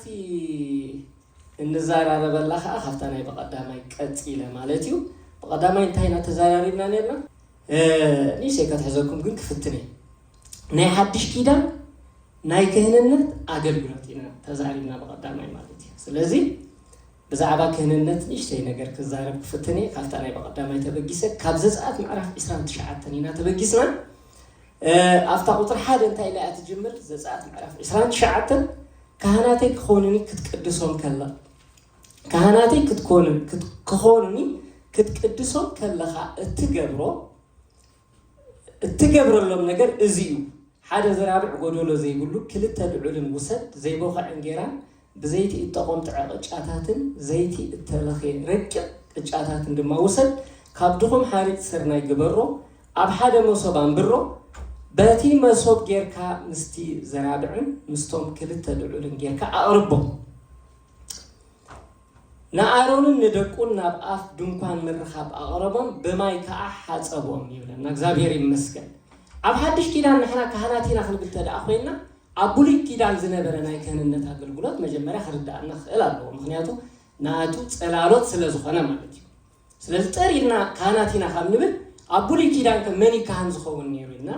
እቲ እንዛራረበላ ከዓ ካብታ ናይ ብቐዳማይ ቀፂለ ማለት እዩ። ብቐዳማይ እንታይ ኢና ተዘራሪብና ነርና? ንእሽተይ ከትሕዘኩም ግን ክፍትን እየ። ናይ ሓድሽ ኪዳን ናይ ክህንነት ኣገልግሎት ኢና ተዛሪብና ብቐዳማይ ማለት እዩ። ስለዚ ብዛዕባ ክህንነት ንእሽተይ ነገር ክዛረብ ክፍትን እየ። ካብታ ናይ ብቐዳማይ ተበጊሰ ካብ ዘፀኣት ምዕራፍ ዕስራን ትሽዓተን ኢና ተበጊስና። ኣብታ ቁፅሪ ሓደ እንታይ ኢላ እያ ትጅምር? ዘፀኣት ምዕራፍ ዕስራን ትሽዓተን ካህናተይ ክኾኑኒ ክትቅድሶም ከለ ካህናተይ ክትኮኑ ክኾኑኒ ክትቅድሶም ከለኻ እትገብሮ እትገብረሎም ነገር እዚ እዩ። ሓደ ዝራብዕ ጎደሎ ዘይብሉ ክልተ ልዑልን ውሰድ ዘይቦኸዐ እንጌራን ብዘይቲ እተቖምጥዐ ቅጫታትን ዘይቲ እተለኽየ ረቂቕ ቅጫታትን ድማ ውሰድ። ካብ ድኹም ሓሪጥ ስርናይ ግበሮ፣ ኣብ ሓደ መሶብ ኣንብሮ፣ በቲ መሶብ ጌርካ ምስቲ ዘራብዕን ምስቶም ክልተ ልዑልን ጌርካ ኣቕርቦ። ንኣሮንን ንደቁን ናብ ኣፍ ድንኳን ምርኻብ ኣቕረቦም፣ ብማይ ከኣ ሓጸቦም ይብለና። እግዚኣብሔር ይመስገን። ኣብ ሓድሽ ኪዳን ንሕና ካህናት ኢና ክንብል ተደኣ ኮይንና፣ ኣብ ብሉይ ኪዳን ዝነበረ ናይ ክህንነት ኣገልግሎት መጀመርያ ክርድኣና ክኽእል ኣለዎ። ምኽንያቱ ናቱ ጸላሎት ስለ ዝኾነ ማለት እዩ። ስለዚ ጥር ኢልና ካህናት ኢና ካብ ንብል ኣብ ብሉይ ኪዳን ከ መን እዩ ካህን ዝኸውን ነይሩ ኢልና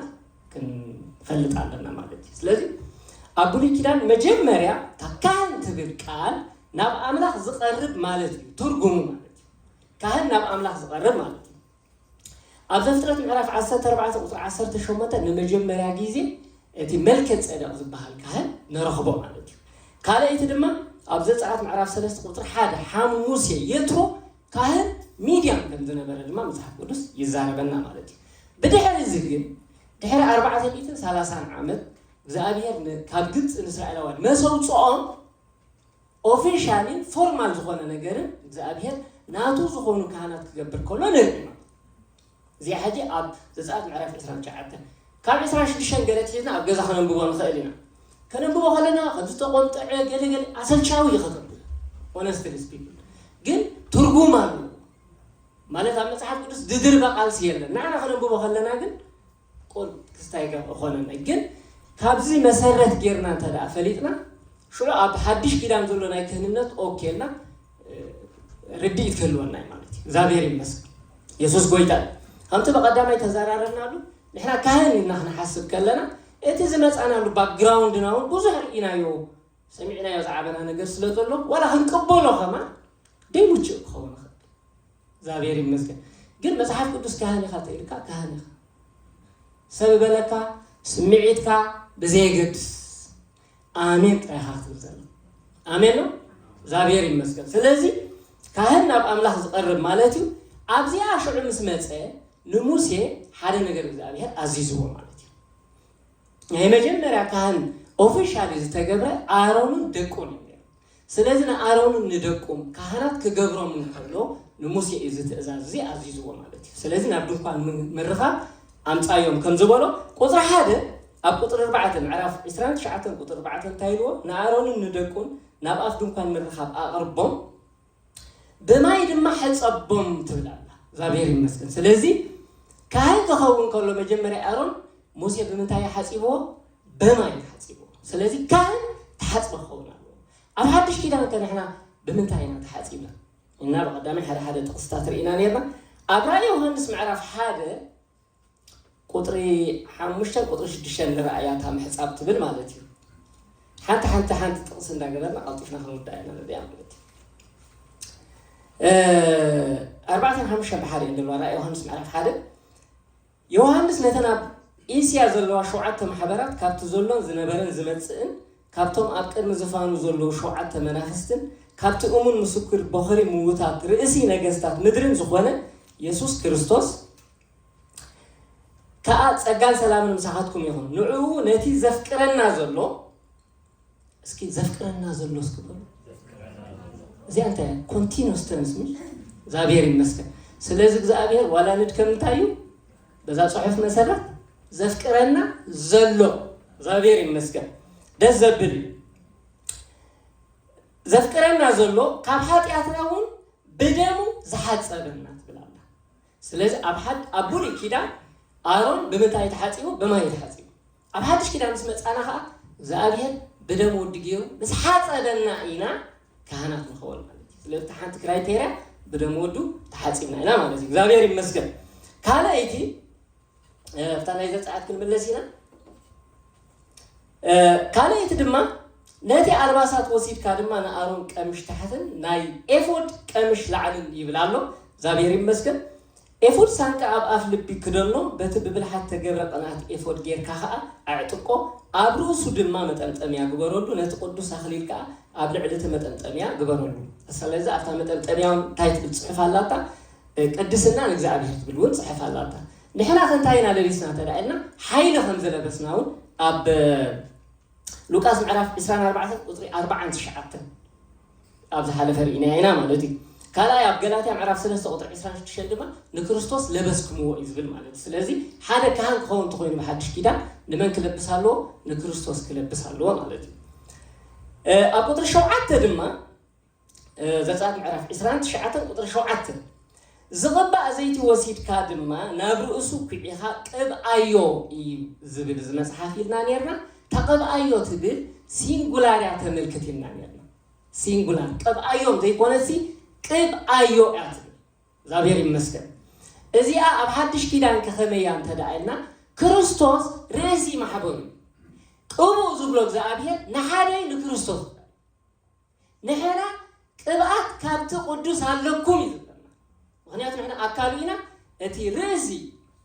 ክንፈልጥ ኣለና ማለት እዩ። ስለዚ ኣብ ብሉይ ኪዳን መጀመርያ እታ ካህን ትብል ቃል ናብ ኣምላኽ ዝቐርብ ማለት እዩ ትርጉሙ ማለት እዩ። ካህን ናብ ኣምላኽ ዝቐርብ ማለት እዩ። ኣብ ዘፍጥረት ምዕራፍ ዓሰርተ ኣርባዕተ ቁፅሪ ዓሰርተ ሸሞንተ ንመጀመርያ ግዜ እቲ መልከ ጸደቅ ዝበሃል ካህን ንረኽቦ ማለት እዩ። ካልኣይቲ ድማ ኣብ ዘጸኣት ምዕራፍ ሰለስተ ቁፅሪ ሓደ ሓሙ ሙሴ የትሮ ካህን ሚድያን ከም ዝነበረ ድማ መጽሓፍ ቅዱስ ይዛረበና ማለት እዩ። ብድሕሪ እዚ ግን ድሕሪ ኣርባዕተ ሚእትን ሰላሳን ዓመት እግዚኣብሔር ን- ካብ ግብፂ ንእስራኤላውያን መሰውፅኦም ኦፊሻሊ ፎርማል ዝኾነ ነገርን እግዚኣብሔር ናቱ ዝኾኑ ካህናት ክገብር ከሎ ንርኢ ማለት እዩ። እዚኣ ሕጂ ኣብ ዘጸኣት ምዕራፍ ዕስራን ትሽዓተን ካብ ዕስራን ሽዱሽተን ገለ ትሒዝና ኣብ ገዛ ከነንብቦ ንኽእል ኢና። ከነንብቦ ከለና ከም ዝተቆምጠዐ ገለ ገለ ኣሰልቻዊ እዩ ከተንብቦ። Honestly speaking ግን ትርጉም ኣለዎ። ማለት ኣብ መጽሓፍ ቅዱስ ድድርበ ቃልሲ የለን። ንዓና ከነንብቦ ከለና ግን ቁል ክስታይ ገብ እኾነና። ግን ካብዚ መሰረት ጌርና እንተ ደኣ ፈሊጥና ሽዑ ኣብ ሓድሽ ኪዳን ዘሎ ናይ ክህንነት ኦኬ ኢልና እ፣ ርድኢት ክህልወና እዩ ማለት እዩ። እግዚኣብሔር ይመስገን። የሱስ ጎይታ እዩ። ከምቲ ብቐዳማይ ተዘራረብናሉ ንሕና ካህን ኢልና ክንሓስብ ከለና እቲ ዝመጻናሉ ባክግራውንድና እውን ብዙሕ ርኢናዮ ሰሚዕናዮ ዝዓበና ነገር ስለ ዘሎ ዋላ ክንቅበሎ ከማ ደይምችእ ክኸውን ይኽእል። እግዚኣብሔር ይመስገን። ግን መጽሓፍ ቅዱስ ካህን ኢኻ ተኢልካ ካህን ኢኻ። ሰብ በለካ ስምዒትካ ብዘየገድስ ኣሜን ጥራይ ኢኻ ክትብል ዘሎ። ኣሜን ነው። እግዚኣብሔር ይመስገን። ስለዚ ካህን ናብ ኣምላኽ ዝቐርብ ማለት እዩ። ኣብዚኣ ሽዑ ምስ መጸ ንሙሴ ሓደ ነገር እግዚኣብሔር ኣዚዝዎ ማለት እዩ። ናይ መጀመርያ ካህን ኦፊሻሊ ዝተገብረ ኣሮንን ደቁን እዩ ነይሩ። ስለዚ ንኣሮንን ንደቁም ካህናት ክገብሮም እንከሎ ንሙሴ እዩ እዚ ትእዛዝ እዚ ኣዚዝዎ ማለት እዩ። ስለዚ ናብ ድንኳን ም- ምርኻብ ኣምፃዮም ከም ዝበሎ ቁፅሪ ሓደ ኣብ ቁፅሪ ኣርባዕተ ምዕራፍ ዕስራን ትሽዓተን ቁፅሪ ኣርባዕተ እንታይ ኢልዎ? ንኣሮንን ንደቁን ናብ ኣፍ ድንኳን ምርኻብ ኣቕርቦም ብማይ ድማ ሕፀቦም ትብል ኣላ። እግዚኣብሔር ይመስገን። ስለዚ ካህን ክኸውን ከሎ መጀመርያ ኣሮን ሙሴ ብምንታይ ሓፂብዎ? ብማይ ሓፂብዎ። ስለዚ ካህን ተሓፅበ ክኸውን ኣለዎ። ኣብ ሓድሽ ኪዳን ከ ንሕና ብምንታይ ኢና ተሓፂብና? እና ብቐዳማይ ሓደ ሓደ ጥቕስታት ርኢና ነርና። ኣብ ራእይ ዮሃንስ ምዕራፍ ሓደ ቁጥሪ ሓሙሽተን ቁጥሪ ሽዱሽተን ንረኣያ እታ ምሕጻብ ትብል ማለት እዩ። ሓንቲ ሓንቲ ሓንቲ ጥቕሲ እንዳገበርና ቀልጢፍና ክንውዳእ ኢና ንሪኣ ማለት እዩ። እ፣ ኣርባዕተን ሓሙሽተን ብሓደ እየን ዘለዋ። ራእይ ዮሃንስ ምዕራፍ ሓደ ዮሃንስ ነተን ኣብ እስያ ዘለዋ ሸውዓተ ማሕበራት ካብቲ ዘሎን ዝነበረን ዝመጽእን ካብቶም ኣብ ቅድሚ ዝፋኑ ዘለዉ ሸውዓተ መናፍስትን ካብቲ እሙን ምስክር ቦኸሪ ምውታት ርእሲ ነገስታት ምድርን ዝኾነ የሱስ ክርስቶስ ከኣ ጸጋን ሰላምን ምሳኻትኩም ይኹን። ንዕኡ ነቲ ዘፍቅረና ዘሎ እስኪ ዘፍቅረና ዘሎ እስኪ በሉ። እዚኣ እንታይ እያ? ኮንቲኖስ ተንስ ሚ እግዚኣብሔር ይመስገን። ስለዚ እግዚኣብሔር ዋላ ንድከም እንታይ እዩ በዛ ጽሑፍ መሰረት ዘፍቅረና ዘሎ እግዚኣብሔር ይመስገን። ደስ ዘብል እዩ። ዘፍቅረና ዘሎ ካብ ሓጢኣትና እውን ብደሙ ዝሓጸበና ትብል ኣላ። ስለዚ ኣብ ሓድ ኣብ ብሉይ ኪዳን ኣሮን ብምንታይ ተሓጺቡ? ብማይ ተሓጺቡ። ኣብ ሓድሽ ኪዳን ምስ መጻና ከኣ እግዚኣብሔር ብደም ወዲ ገይሩ ምስ ሓጸበና ኢና ካህናት ንኸውን ማለት እዩ። ስለዚ እታ ሓንቲ ክራይቴርያ ብደም ወዱ ተሓጺብና ኢና ማለት እዩ። እግዚኣብሔር ይመስገን። ካልኣይቲ ኣብታ ናይ ዘጸኣት ክንምለስ ኢና። ካልኣይቲ ድማ ነቲ ኣልባሳት ወሲድካ ድማ ንኣሮን ቀምሽ ታሕትን ናይ ኤፎድ ቀምሽ ላዕልን ይብል ኣሎ። እግዚኣብሔር ይመስገን። ኤፎድ ሳንቃ ኣብ ኣፍ ልቢ ክደኖ፣ በቲ ብብልሓት ተገብረ ቅንኣት ኤፎድ ጌርካ ኸኣ ኣዕጥቆ፣ ኣብ ርእሱ ድማ መጠምጠምያ ግበረሉ፣ ነቲ ቅዱስ ኣኽሊል ከኣ ኣብ ልዕሊ እቲ መጠምጠምያ ግበረሉ። ስለዚ ኣብታ መጠምጠምያ እንታይ ትብል ጽሑፍ ኣላታ? ቅድስና ንእግዚኣብሔር ትብል እውን ጽሑፍ ኣላታ። ንሕና ከ እንታይ ኢና ለቢስና እንተ ደኣ ኢልና፣ ሓይሊ ከም ዝለበስና እውን ኣብ ሉቃስ ምዕራፍ ዕስራን ኣርባዕተን ቁጽሪ ኣርባዓን ትሽዓተን ኣብ ዝሓለፈ ርኢና ኢና ማለት እዩ። ካልኣይ ኣብ ገላትያ ምዕራፍ ሰለስተ ቁጽሪ ዕስራን ሽዱሽተን ድማ ንክርስቶስ ለበስክምዎ እዩ ዝብል ማለት እዩ። ስለዚ ሓደ ካህን ክኸውን እንተኾይኑ ብሓድሽ ኪዳን ንመን ክለብስ ኣለዎ? ንክርስቶስ ክለብስ ኣለዎ ማለት እዩ። ኣብ ቁጽሪ ሸውዓተ ድማ ዘጸኣት ምዕራፍ ዕስራን ትሽዓተን ቁጽሪ ሸውዓተ፣ ዝቕባእ ዘይቲ ወሲድካ ድማ ናብ ርእሱ ኩዒኻ ቅብኣዮ እዩ ዝብል እዚ መጽሓፍ ኢልና ኔርና። ተቐብኣዮ ትብል ሲንጉላር እያ ተመልክት ኢልና ኔርና። ሲንጉላር ቅብኣዮም ዘይኮነሲ ቅብኣዮ እያ ትብል። እግዚኣብሔር ይመስገን። እዚኣ ኣብ ሓድሽ ኪዳን ከኸመያ እንተ ደኣ ኢልና ክርስቶስ ርእሲ ማሕበሩ እዩ። ቅቡእ ዝብሎ እግዚኣብሔር ንሓደይ ንክርስቶስ ንሕና ቅብኣት ካብቲ ቅዱስ ኣለኩም እዩ ዝብለና። ምኽንያቱ ንሕና ኣካሉ ኢና፣ እቲ ርእሲ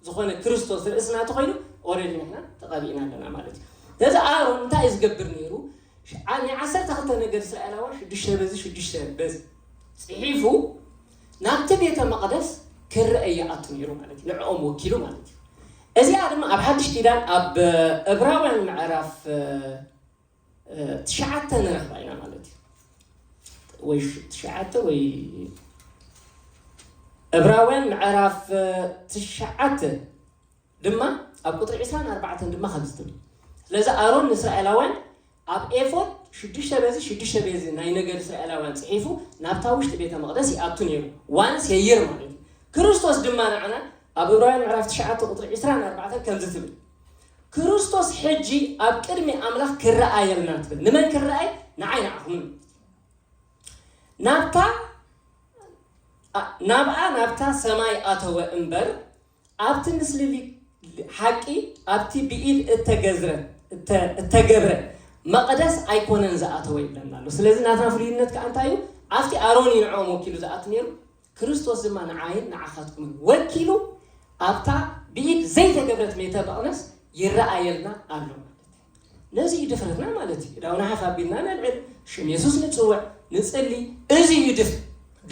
ዝኾነ ክርስቶስ ርእስና ተኾይኑ ኦረዲ ንሕና ተቐቢእና ኣለና ማለት እዩ። ስለዚ ኣሮን እንታይ እዩ ዝገብር ነይሩ? ሽ- ዓ- ናይ ዓሰርተ ክልተ ነገድ እስራኤላውያን ሽዱሽተ በዚ ሽዱሽተ በዚ ጽሒፉ ናብቲ ቤተ መቕደስ ክረአ ይኣቱ ነይሩ ማለት እዩ። ንዕኦም ወኪሉ ማለት እዩ። እዚኣ ድማ ኣብ ሓድሽ ኪዳን ኣብ እብራውያን ምዕራፍ ትሽዓተ ንረኽባ ኢና ማለት እዩ። ወይ ትሽዓተ ወይ እብራውያን ምዕራፍ ትሽዓተ ድማ ኣብ ቁፅሪ ዕስራን ኣርባዕተን ድማ ከምዚ ትብል። ስለዚ ኣሮን ንእስራኤላውያን ኣብ ኤፎድ ሽዱሽተ በዚ ሽዱሽተ በዚ ናይ ነገድ እስራኤላውያን ፅሒፉ ናብታ ውሽጢ ቤተ መቕደስ ይኣቱ ነይሩ። ዋንስ የይር ማለት እዩ። ክርስቶስ ድማ ንዓና ኣብ እብራውያን ምዕራፍ ትሽዓተ ቁፅሪ ዕስራን ኣርባዕተን ከምዚ ትብል። ክርስቶስ ሕጂ ኣብ ቅድሚ ኣምላኽ ክረኣየልና ትብል። ንመን ክረኣይ? ንዓይ ንዓኹምን። ናብታ ናብኣ ናብታ ሰማይ ኣተወ እምበር ኣብቲ ምስልሊ ሓቂ ኣብቲ ብኢድ እተገዝረ እተገብረ መቕደስ ኣይኮነን ዝኣተወ ይብለና ኣሎ። ስለዚ ናትና ፍሉይነት ከዓ እንታይ እዩ? ኣብቲ ኣሮን እዩ ንዕኦም ወኪሉ ዝኣቱ ነይሩ። ክርስቶስ ድማ ንዓይን ንዓኻትኩምን ወኪሉ ኣብታ ብኢድ ዘይተገብረት ቤተ መቕደስ ይረኣየልና ኣሎ ማለት እዩ። ነዚ እዩ ድፍረትና ማለት እዩ። ዳው ንሓፍ ኣቢልና ነልዕል፣ ሽም የሱስ ንጽውዕ፣ ንጽሊ። እዚ እዩ ድፍ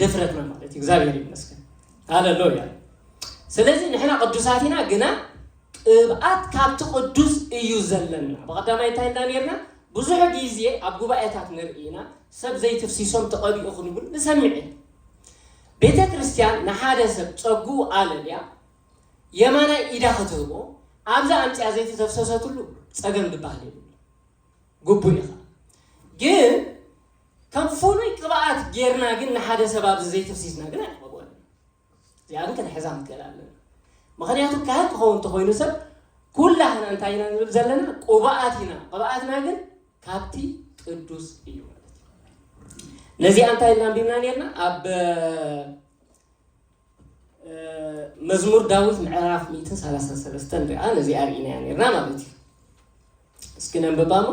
ድፍረትና ማለት እዩ። እግዚኣብሔር ይመስገን። ሃሌሉያ። ስለዚ ንሕና ቅዱሳት ኢና፣ ግና ቅብኣት ካብቲ ቅዱስ እዩ ዘለና። ብቐዳማይ እንታይ ኢልና ነርና? ብዙሕ ግዜ ኣብ ጉባኤታት ንርኢ ኢና፣ ሰብ ዘይትፍሲሶም ተቐቢኡ ክንብል ንሰምዕ ኢና። ቤተ ክርስቲያን ንሓደ ሰብ ጸግኡ ኣለልያ የማናይ ኢዳ ክትህቦ ኣብዛ ኣምፅያ ዘይተተፍሰሰትሉ ጸገም ዝበሃል የብሉ። ግቡእ ኢኻ። ግን ከም ፍሉይ ቅብኣት ጌርና ግን ንሓደ ሰብ ኣብዚ ዘይተፍሲስና ግን ኣይንቐበሉን። እዚኣ ግን ክንሕዛ ንክእል ኣለና። ምኽንያቱ ካህን ክኸውን እንተኾይኑ ሰብ ኩላህና እንታይ ኢና ንብል ዘለና? ቅቡኣት ኢና። ቅብኣትና ግን ካብቲ ቅዱስ እዩ ማለት እዩ። ነዚኣ እንታይ ኢልና ኣንቢብና ነርና? ኣብ መዝሙር ዳዊት ምዕራፍ ሚእትን ሰላሳን ሰለስተን ሪኣ ነዚኣ ርኢናያ ነርና ማለት እዩ። እስኪ ነንብባ እሞ።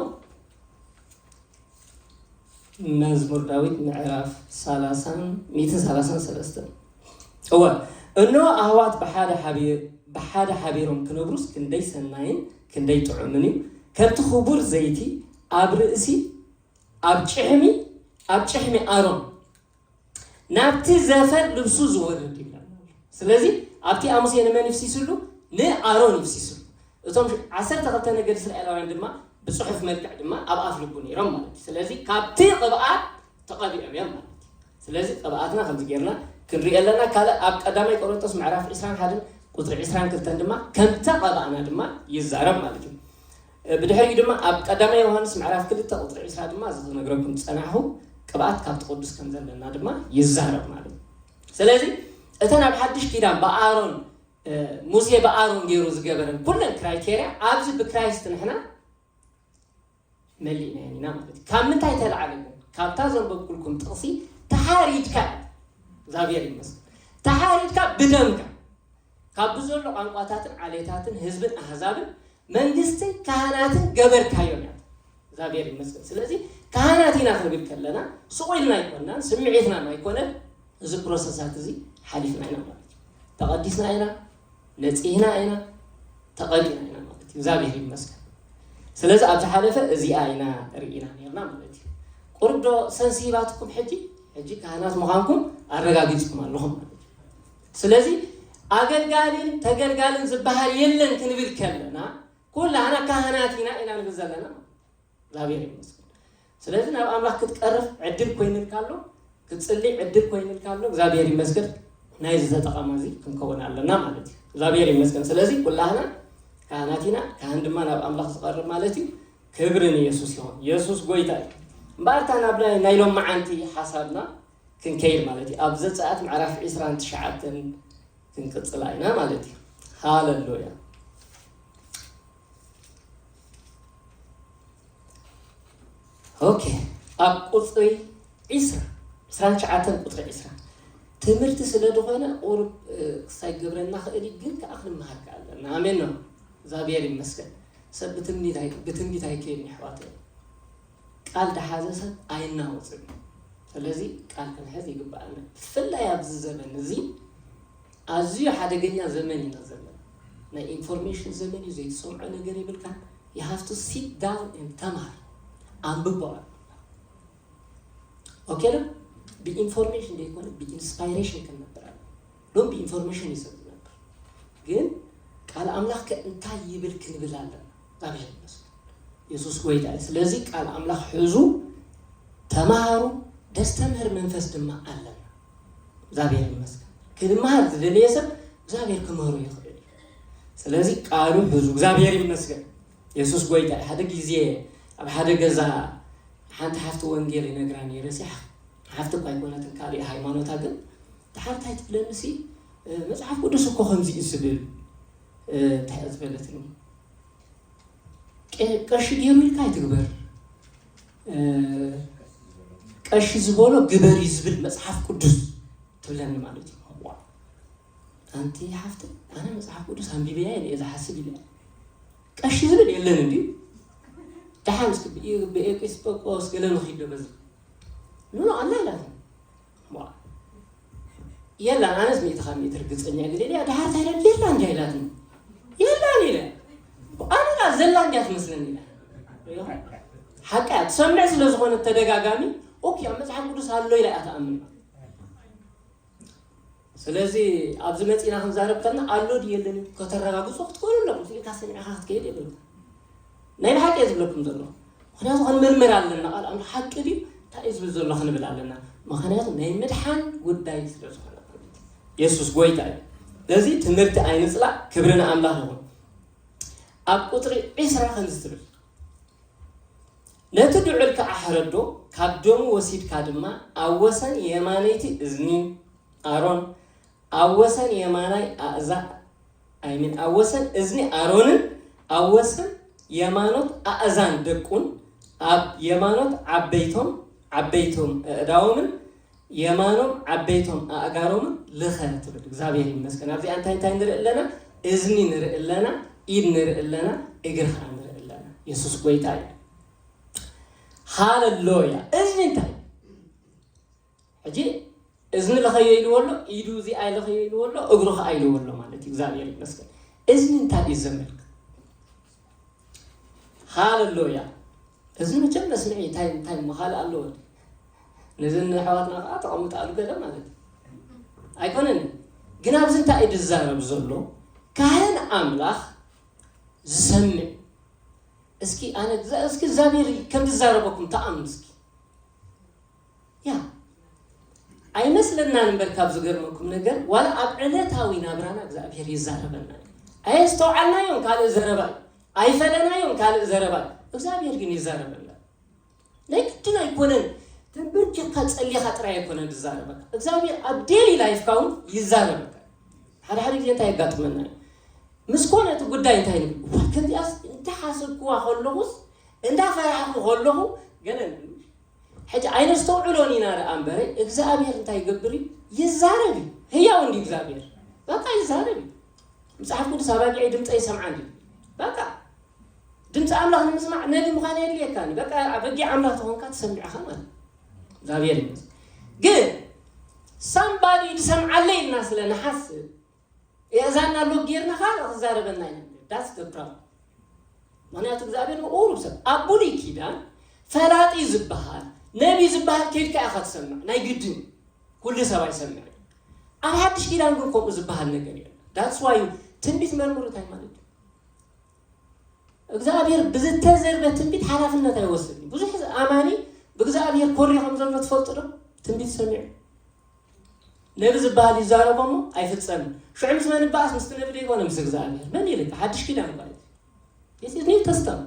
መዝሙር ዳዊት ምዕራፍ ሰላሳን ሚእትን ሰላሳን ሰለስተን። እወ፣ እንሆ ኣህዋት ብሓደ ሓቢ- ብሓደ ሓቢሮም ክነብሩስ ክንደይ ሰናይን ክንደይ ጥዑምን እዩ። ከምቲ ክቡር ዘይቲ ኣብ ርእሲ ኣብ ጭሕሚ ኣብ ጭሕሚ ኣሮን ናብቲ ዘፈር ልብሱ ዝወርድ ይብለና። ስለዚ ኣብቲ ኣሙሴ ንመን ይፍሲስሉ? ንኣሮን ይፍሲስሉ። እቶም ዓሰርተ ክልተ ነገድ እስራኤላውያን ድማ ብፅሑፍ መልክዕ ድማ ኣብ ኣፍ ልቡ ነይሮም ማለት እዩ። ስለዚ ካብቲ ቅብኣት ተቐቢኦም እዮም ማለት እዩ። ስለዚ ቅብኣትና ከምዚ ጌርና ክንሪኦ ኣለና። ካልእ ኣብ ቀዳማይ ቆሮንቶስ ምዕራፍ ዕስራን ሓደን ቁፅሪ ዕስራን ክልተን ድማ ከም ተቐባእና ድማ ይዛረብ ማለት እዩ። ብድሕሪኡ ድማ ኣብ ቀዳማይ ዮሃንስ ምዕራፍ ክልተ ቁፅሪ ዕስራ ድማ እዚ ክነግረኩም ዝፀናሕኹ ቅብኣት ካብቲ ቅዱስ ከም ዘለና ድማ ይዛረብ ማለት እዩ። ስለዚ እተን ኣብ ሓድሽ ኪዳን ብኣሮን ሙሴ ብኣሮን ገይሩ ዝገበረን ኩለን ክራይቴርያ ኣብዚ ብክራይስት ንሕና መሊእናየን ኢና ማለት እዩ። ካብ ምንታይ ተልዓለ ግን? ካብታ ዘንበብኩልኩም ጥቕሲ ተሓሪድካ፣ እግዚኣብሔር ይመስገን፣ ተሓሪድካ ብደምካ ካብ ብዘሎ ቋንቋታትን ዓሌታትን ህዝብን ኣህዛብን መንግስትን ካህናትን ገበርካዮም እያ። እግዚኣብሔር ይመስገን። ስለዚ ካህናት ኢና ክንብል ከለና ስቑ ኢልና ኣይኮናን፣ ስምዒትናን ኣይኮነን። እዚ ፕሮሰሳት እዚ ሓሊፍና ኢና ማለት እዩ። ተቐዲስና ኢና፣ ነፂህና ኢና፣ ተቐቢና ኢና ማለት እዩ። እግዚኣብሔር ይመስገን። ስለዚ ኣብ ዝሓለፈ እዚኣ ኢና ርኢና ነርና ማለት እዩ። ቁርዶ ሰንስ ሂባትኩም ሕጂ ሕጂ ካህናት ምዃንኩም ኣረጋጊፅኩም ኣለኹም ማለት እዩ። ስለዚ ኣገልጋልን ተገልጋልን ዝበሃል የለን ክንብል ከለና ኩላህና ካህናት ኢና ኢና ንብል ዘለና። እግዚኣብሔር ይመስገን። ስለዚ ናብ ኣምላኽ ክትቀርብ ዕድል ኮይንልካ ኣሎ፣ ክትጽሊ ዕድል ኮይንልካ ኣሎ። እግዚኣብሔር ይመስገን። ናይዚ ተጠቐማ እዚ ክንከውን ኣለና ማለት እዩ። እግዚኣብሔር ይመስገን። ስለዚ ኩላህና ካህናት ኢና። ካህን ድማ ናብ ኣምላኽ ዝቐርብ ማለት እዩ። ክብሪ ንየሱስ ይኹን። የሱስ ጎይታ እዩ። እምበኣርታ ናብ ናይ ናይ ሎም መዓንቲ ሓሳብና ክንከይድ ማለት እዩ። ኣብ ዘጸኣት ምዕራፍ ዕስራን ትሽዓተን ክንቅጽላ ኢና ማለት እዩ። ሃለሉያ። ኦኬ፣ ኣብ ቁጽሪ ዒስራ፣ ዕስራን ትሽዓተን ቁጽሪ ዒስራ ትምህርቲ ስለ ዝኾነ ቁሩብ ክሳይ ገብረና ክእል እዩ፣ ግን ከኣ ክንመሃር ከኣለና። ኣሜን ነው። እግዚኣብሔር ይመስገን። ሰብ ብትንቢት ኣይ- ብትንቢት ኣይከይድን ይሕዋት። ቃል ደሓዘ ሰብ ኣይናወፅን። ስለዚ ቃል ክንሕዝ ይግባኣና። ብፍላይ ኣብዚ ዘመን እዚ ኣዝዩ ሓደገኛ ዘመን ኢና ዘለና። ናይ ኢንፎርሜሽን ዘመን እዩ። ዘይትሰምዖ ነገር የብልካ። You have to sit down and ተማር፣ ኣንብቦ። ኦኬ ዶ? ብኢንፎርሜሽን ዘይኮነ ብኢንስፓይሬሽን ክንነብር ኣለና። ሎም ብኢንፎርሜሽን እዩ ሰብ ዝነብር፣ ግን ቃል ኣምላኽ ከ እንታይ ይብል ክንብል ኣለና። እግዚኣብሔር ይመስገን። የሱስ ጎይታ እዩ። ስለዚ ቃል ኣምላኽ ሕዙ፣ ተማሃሩ፣ ደስተምህር መንፈስ ድማ ኣለና። እግዚኣብሔር ይመስገን። ክንመሃር ዝደለየ ሰብ እግዚኣብሔር ክምህሩ ይኽእል እዩ። ስለዚ ቃሉ ሕዙ። እግዚኣብሔር ይመስገን። የሱስ ጎይታ እዩ። ሓደ ግዜ ኣብ ሓደ ገዛ ሓንቲ ሓፍቲ ወንጌል ይነግራ ነይረ። ሲ ሓፍቲ እኳ ኣይኮነትን፣ ካልእ ሃይማኖታ፣ ግን ድሓር እንታይ ትብለኒ ሲ፣ መጽሓፍ ቅዱስ እኮ ከምዚ እዩ ዝብል። እንታይ እያ ዝበለትኒ? ቀሺ ገይሩ ኢልካ ኣይትግበር፣ ቀሺ ዝበሎ ግበር እዩ ዝብል መጽሓፍ ቅዱስ ትብለኒ ማለት እዩ። ዋ፣ ኣንቲ ሓፍቲ፣ ኣነ መጽሓፍ ቅዱስ ኣንቢበያ እየ ዝሓስብ ኢለ። ቀሺ ዝብል የለን እንዲ። ደሓን እስኪ ብኤ- ብኤጲስቆጶስ ገለ ንኺዶ በዚ። ኖ፣ ኖ፣ ኣላ ኢላትኒ። ዋ፣ የላን፣ ኣነስ ሚእቲ ካብ ሚእቲ ርግጸኛ እየ። ገለ ኢለ፣ ደሓር እንታይ ኢላ? የላን እንዲያ ኢላትኒ። የላን ኢለ። ኣነ ላ ዘላ እንዲያ ትመስለኒ ኢለ። ሓቃ እያ፣ ትሰምዕ ስለ ዝኾነት ተደጋጋሚ፣ ኦኬ፣ ኣብ መጽሓፍ ቅዱስ ኣሎ ኢላ እያ ትኣምን። ስለዚ ኣብዚ መጺና ክንዛረብ ከለና ኣሎ ድዩ የለን ከተረጋግጾ ክትክእሉ ኣለኩም። ኢልካ ሰሚዕካ ክትከይድ የብልኩም። ናይ ብሓቂ እየ ዝብለኩም ዘለኹ። ምኽንያቱ ክንምርምር ኣለና። ቃል ኣምላኽ ሓቂ ድዩ? እንታይ እዩ ዝብል ዘሎ ክንብል ኣለና። ምኽንያቱ ናይ ምድሓን ጉዳይ ስለ ዝኾነ ማለት እዩ። የሱስ ጎይታ እዩ። ስለዚ ትምህርቲ ኣይንጽላእ፣ ክብሪ ንኣምላኽ ይኹን። ኣብ ቁጽሪ ዒስራ ከምዚ ትብል፣ ነቲ ድዑል ከኣ ሕረዶ፣ ካብ ደሙ ወሲድካ ድማ ኣብ ወሰን የማነይቲ እዝኒ ኣሮን፣ ኣብ ወሰን የማናይ ኣእዛ- I mean፣ ኣብ ወሰን እዝኒ ኣሮንን ኣብ ወሰን የማኖት ኣእዛን ደቁን፣ ኣብ የማኖት ዓበይቶም ዓበይቶም ኣእዳዎምን የማኖም ዓበይቶም ኣእጋሮምን ልኸ ትብል። እግዚኣብሔር ይመስገን። ኣብዚኣ እንታይ እንታይ ንርኢ ኣለና? እዝኒ ንርኢ ኣለና፣ ኢድ ንርኢ ኣለና፣ እግሪ ኸዓ ንርኢ ኣለና። የሱስ ጎይታ እዩ። ሃለሉያ። እዝኒ እንታይ? ሕጂ እዝኒ ለኸዮ ኢልዎ ኣሎ፣ ኢዱ እዚኣ ለኸዮ ኢልዎ ኣሎ፣ እግሩ ኸዓ ኢልዎ ኣሎ ማለት እዩ። እግዚኣብሔር ይመስገን። እዝኒ እንታይ እዩ ዘመልክት? ሃለሉያ። እዝኒ መቸም መስምዒ እንታይ እንታይ ምኻል ኣለዎ? ነዘን ኣሕዋትና ኸዓ ተቐምጣሉ ገለ ማለት እዩ። ኣይኮነን። ግን ኣብዚ እንታይ እዩ ዝዛረብ ዘሎ? ካህን ኣምላኽ ዝሰምዕ። እስኪ ኣነ እዛ- እስኪ እግዚኣብሔር ከም ዝዛረበኩም ተኣምኑ እስኪ። ያ ኣይመስለናን እምበር፣ ካብ ዝገርመኩም ነገር ዋላ ኣብ ዕለታዊ ናብራና እግዚኣብሔር ይዛረበና። ኣየስተውዓልናዮን ካልእ ዘረባ እዩ፣ ኣይፈለናዮን ካልእ ዘረባ እዩ። እግዚኣብሔር ግን ይዛረበና። ናይ ግድን ኣይኮነን። ተንበርኪኻ ጸሊኻ ጥራይ ኣይኮነን ዝዛረበካ። እግዚኣብሔር ኣብ ዴሊ ላይፍካ እውን ይዛረበካ። ሓደ ሓደ ግዜ እንታይ የጋጥመና እዩ? ምስ ኮነ እቲ ጉዳይ እንታይ ንብል? እዋ፣ ከምዚኣስ እንተሓሰብክዋ ከለኹስ እንዳፈራሕኩ ከለኹ ገለ ሕጂ ኣይነስተውዕሎን ኢና ደኣ እምበረ እግዚኣብሔር እንታይ ይገብር እዩ? ይዛረብ እዩ። ህያው እንዲ እግዚኣብሔር በቃ ይዛረብ እዩ። መጽሓፍ ቅዱስ ኣባጊዐይ ድምፀ ይሰምዓ እንዲ በቃ ድምፂ ኣምላኽ ንምስማዕ ነቢ ምዃን የድልየካኒ። በቃ ኣበጊዕ ኣምላኽ ተኾንካ ትሰሚዕኻ ማለት እግዚኣብሔር ይመስል። ግን ሳምባዲ ዝሰምዓለይ ኢልና ስለ ንሓስብ የእዛና ሎግ ጌርና ካልእ ክዛረበና ኢና። ዳስ ገብራ ምክንያቱ እግዚኣብሔር ንቁሩብ ሰብ ኣብ ብሉይ ኪዳን ፈላጢ ዝበሃል ነቢ ዝበሃል ከይድካ ኢኻ ትሰምዕ ናይ ግድን ኩሉ ሰብ ኣይሰምዕ። ኣብ ሓድሽ ኪዳን ግን ከምኡ ዝበሃል ነገር የለ። ዳትስ ዋዩ ትንቢት መርምሩ እንታይ ማለት እዩ? እግዚኣብሔር ብዝተዘርበ ትንቢት ሓላፍነት ኣይወስድን። ብዙሕ ኣማኒ ብእግዚኣብሔር ኮሪ ከም ዘሎ ትፈልጡ ዶ? ትንቢት ሰሚዑ ነቢ ዝበሃል ይዛረቦ እሞ ኣይፍጸምን። ሽዑ ምስ መን ይበኣስ? ምስቲ ነቢ ዶ ይኮነ ምስ እግዚኣብሔር? መን ይልካ? ሓድሽ ኪዳን ማለት እዩ። ኒው ተስተም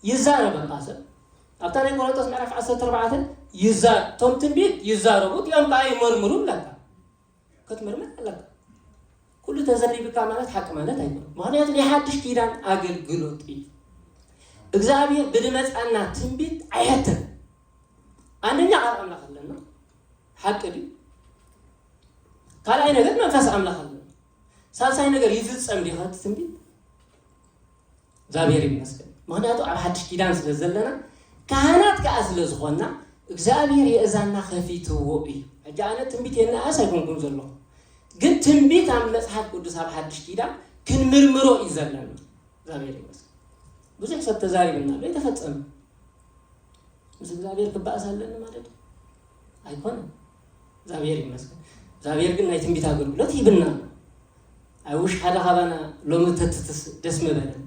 ይዛረበካ ሰብ ኣብታ ናይ ቆሮንቶስ ምዕራፍ ዓሰርተ ኣርባዕተ ይዛ እቶም ትንቢት ይዛረቡ እቲኦም ከዓ ይመርምሩ ኣለካ። ክትምርምር ኣለካ። ኩሉ ተዘሪብካ ማለት ሓቂ ማለት ኣይኮነ። ምክንያቱ ናይ ሓድሽ ኪዳን ኣገልግሎት እዩ። እግዚኣብሔር ብድመፃና ትንቢት ኣይሐተን። ኣንደኛ ቃል ኣምላኽ ኣለና ሓቂ ድዩ? ካልኣይ ነገር መንፈስ ኣምላኽ ኣለና። ሳልሳይ ነገር ይፍጸም ዲኸ እቲ ትንቢት? እግዚኣብሔር ይመስገን። ምክንያቱ ኣብ ሓድሽ ኪዳን ስለ ዘለና ካህናት ከዓ ስለ ዝኾንና እግዚኣብሔር የእዛና ከፊትዎ እዩ። ሕጂ ኣነ ትንቢት የናእስ ኣይኮንኩም ዘለኹ፣ ግን ትንቢት ኣብ መፅሓፍ ቅዱስ ኣብ ሓድሽ ኪዳን ክንምርምሮ እዩ ዘለና። እግዚኣብሔር ይመስገን። ብዙሕ ሰብ ተዛሪብና ኣሎ፣ የተፈጸመ ምስ እግዚኣብሔር ክበኣስ ኣለኒ ማለት እዩ? ኣይኮነን። እግዚኣብሔር ይመስገን። እግዚኣብሔር ግን ናይ ትንቢት ኣገልግሎት ሂብና ኣሎ። ኣይውሽ ሓደ ካባና ሎሚ ተትትስ ደስ ምበለን።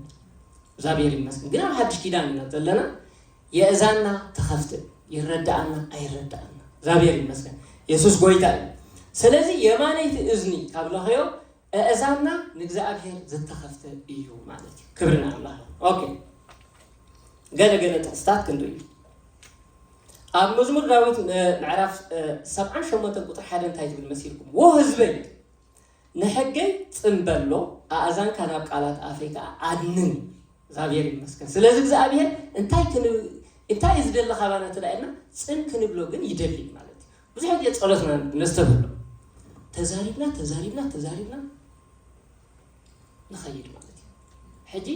እግዚኣብሔር ይመስገን። ግን ኣብ ሓድሽ ኪዳን ኢና ዘለና። የእዛና ተኸፍተ ይረዳኣና ኣይረዳኣና። እግዚኣብሔር ይመስገን። የሱስ ጎይታ እዩ። ስለዚ የማነይቲ እዝኒ ካብ ለኸዮ ኣእዛንና ንእግዚኣብሔር ዝተኸፍተ እዩ ማለት እዩ። ክብሪ ንኣምላኽ። ኦኬ፣ ገለ ገለ ጥቕስታት ክንርኢ። ኣብ መዝሙር ዳዊት ምዕራፍ ሰብዓን ሸሞንተን ቁጥሪ ሓደ እንታይ ትብል መሲልኩም? ዎ ህዝበይ ንሕገይ ጽምበሎ ኣእዛንካ ናብ ቃላት ኣፈይ ከዓ ኣድንን። እግዚኣብሔር ይመስገን። ስለዚ እግዚኣብሔር እንታይ ክንብል እንታይ እዩ ዝደሊ ካባና እንተ ኢልና ጽን ክንብሎ ግን ይደሊ ማለት እዩ። ብዙሕ ግዜ ጸሎትና ነስተብህሎ ተዛሪብና ተዛሪብና ተዛሪብና ንኸይድ ማለት እዩ። ሕጂ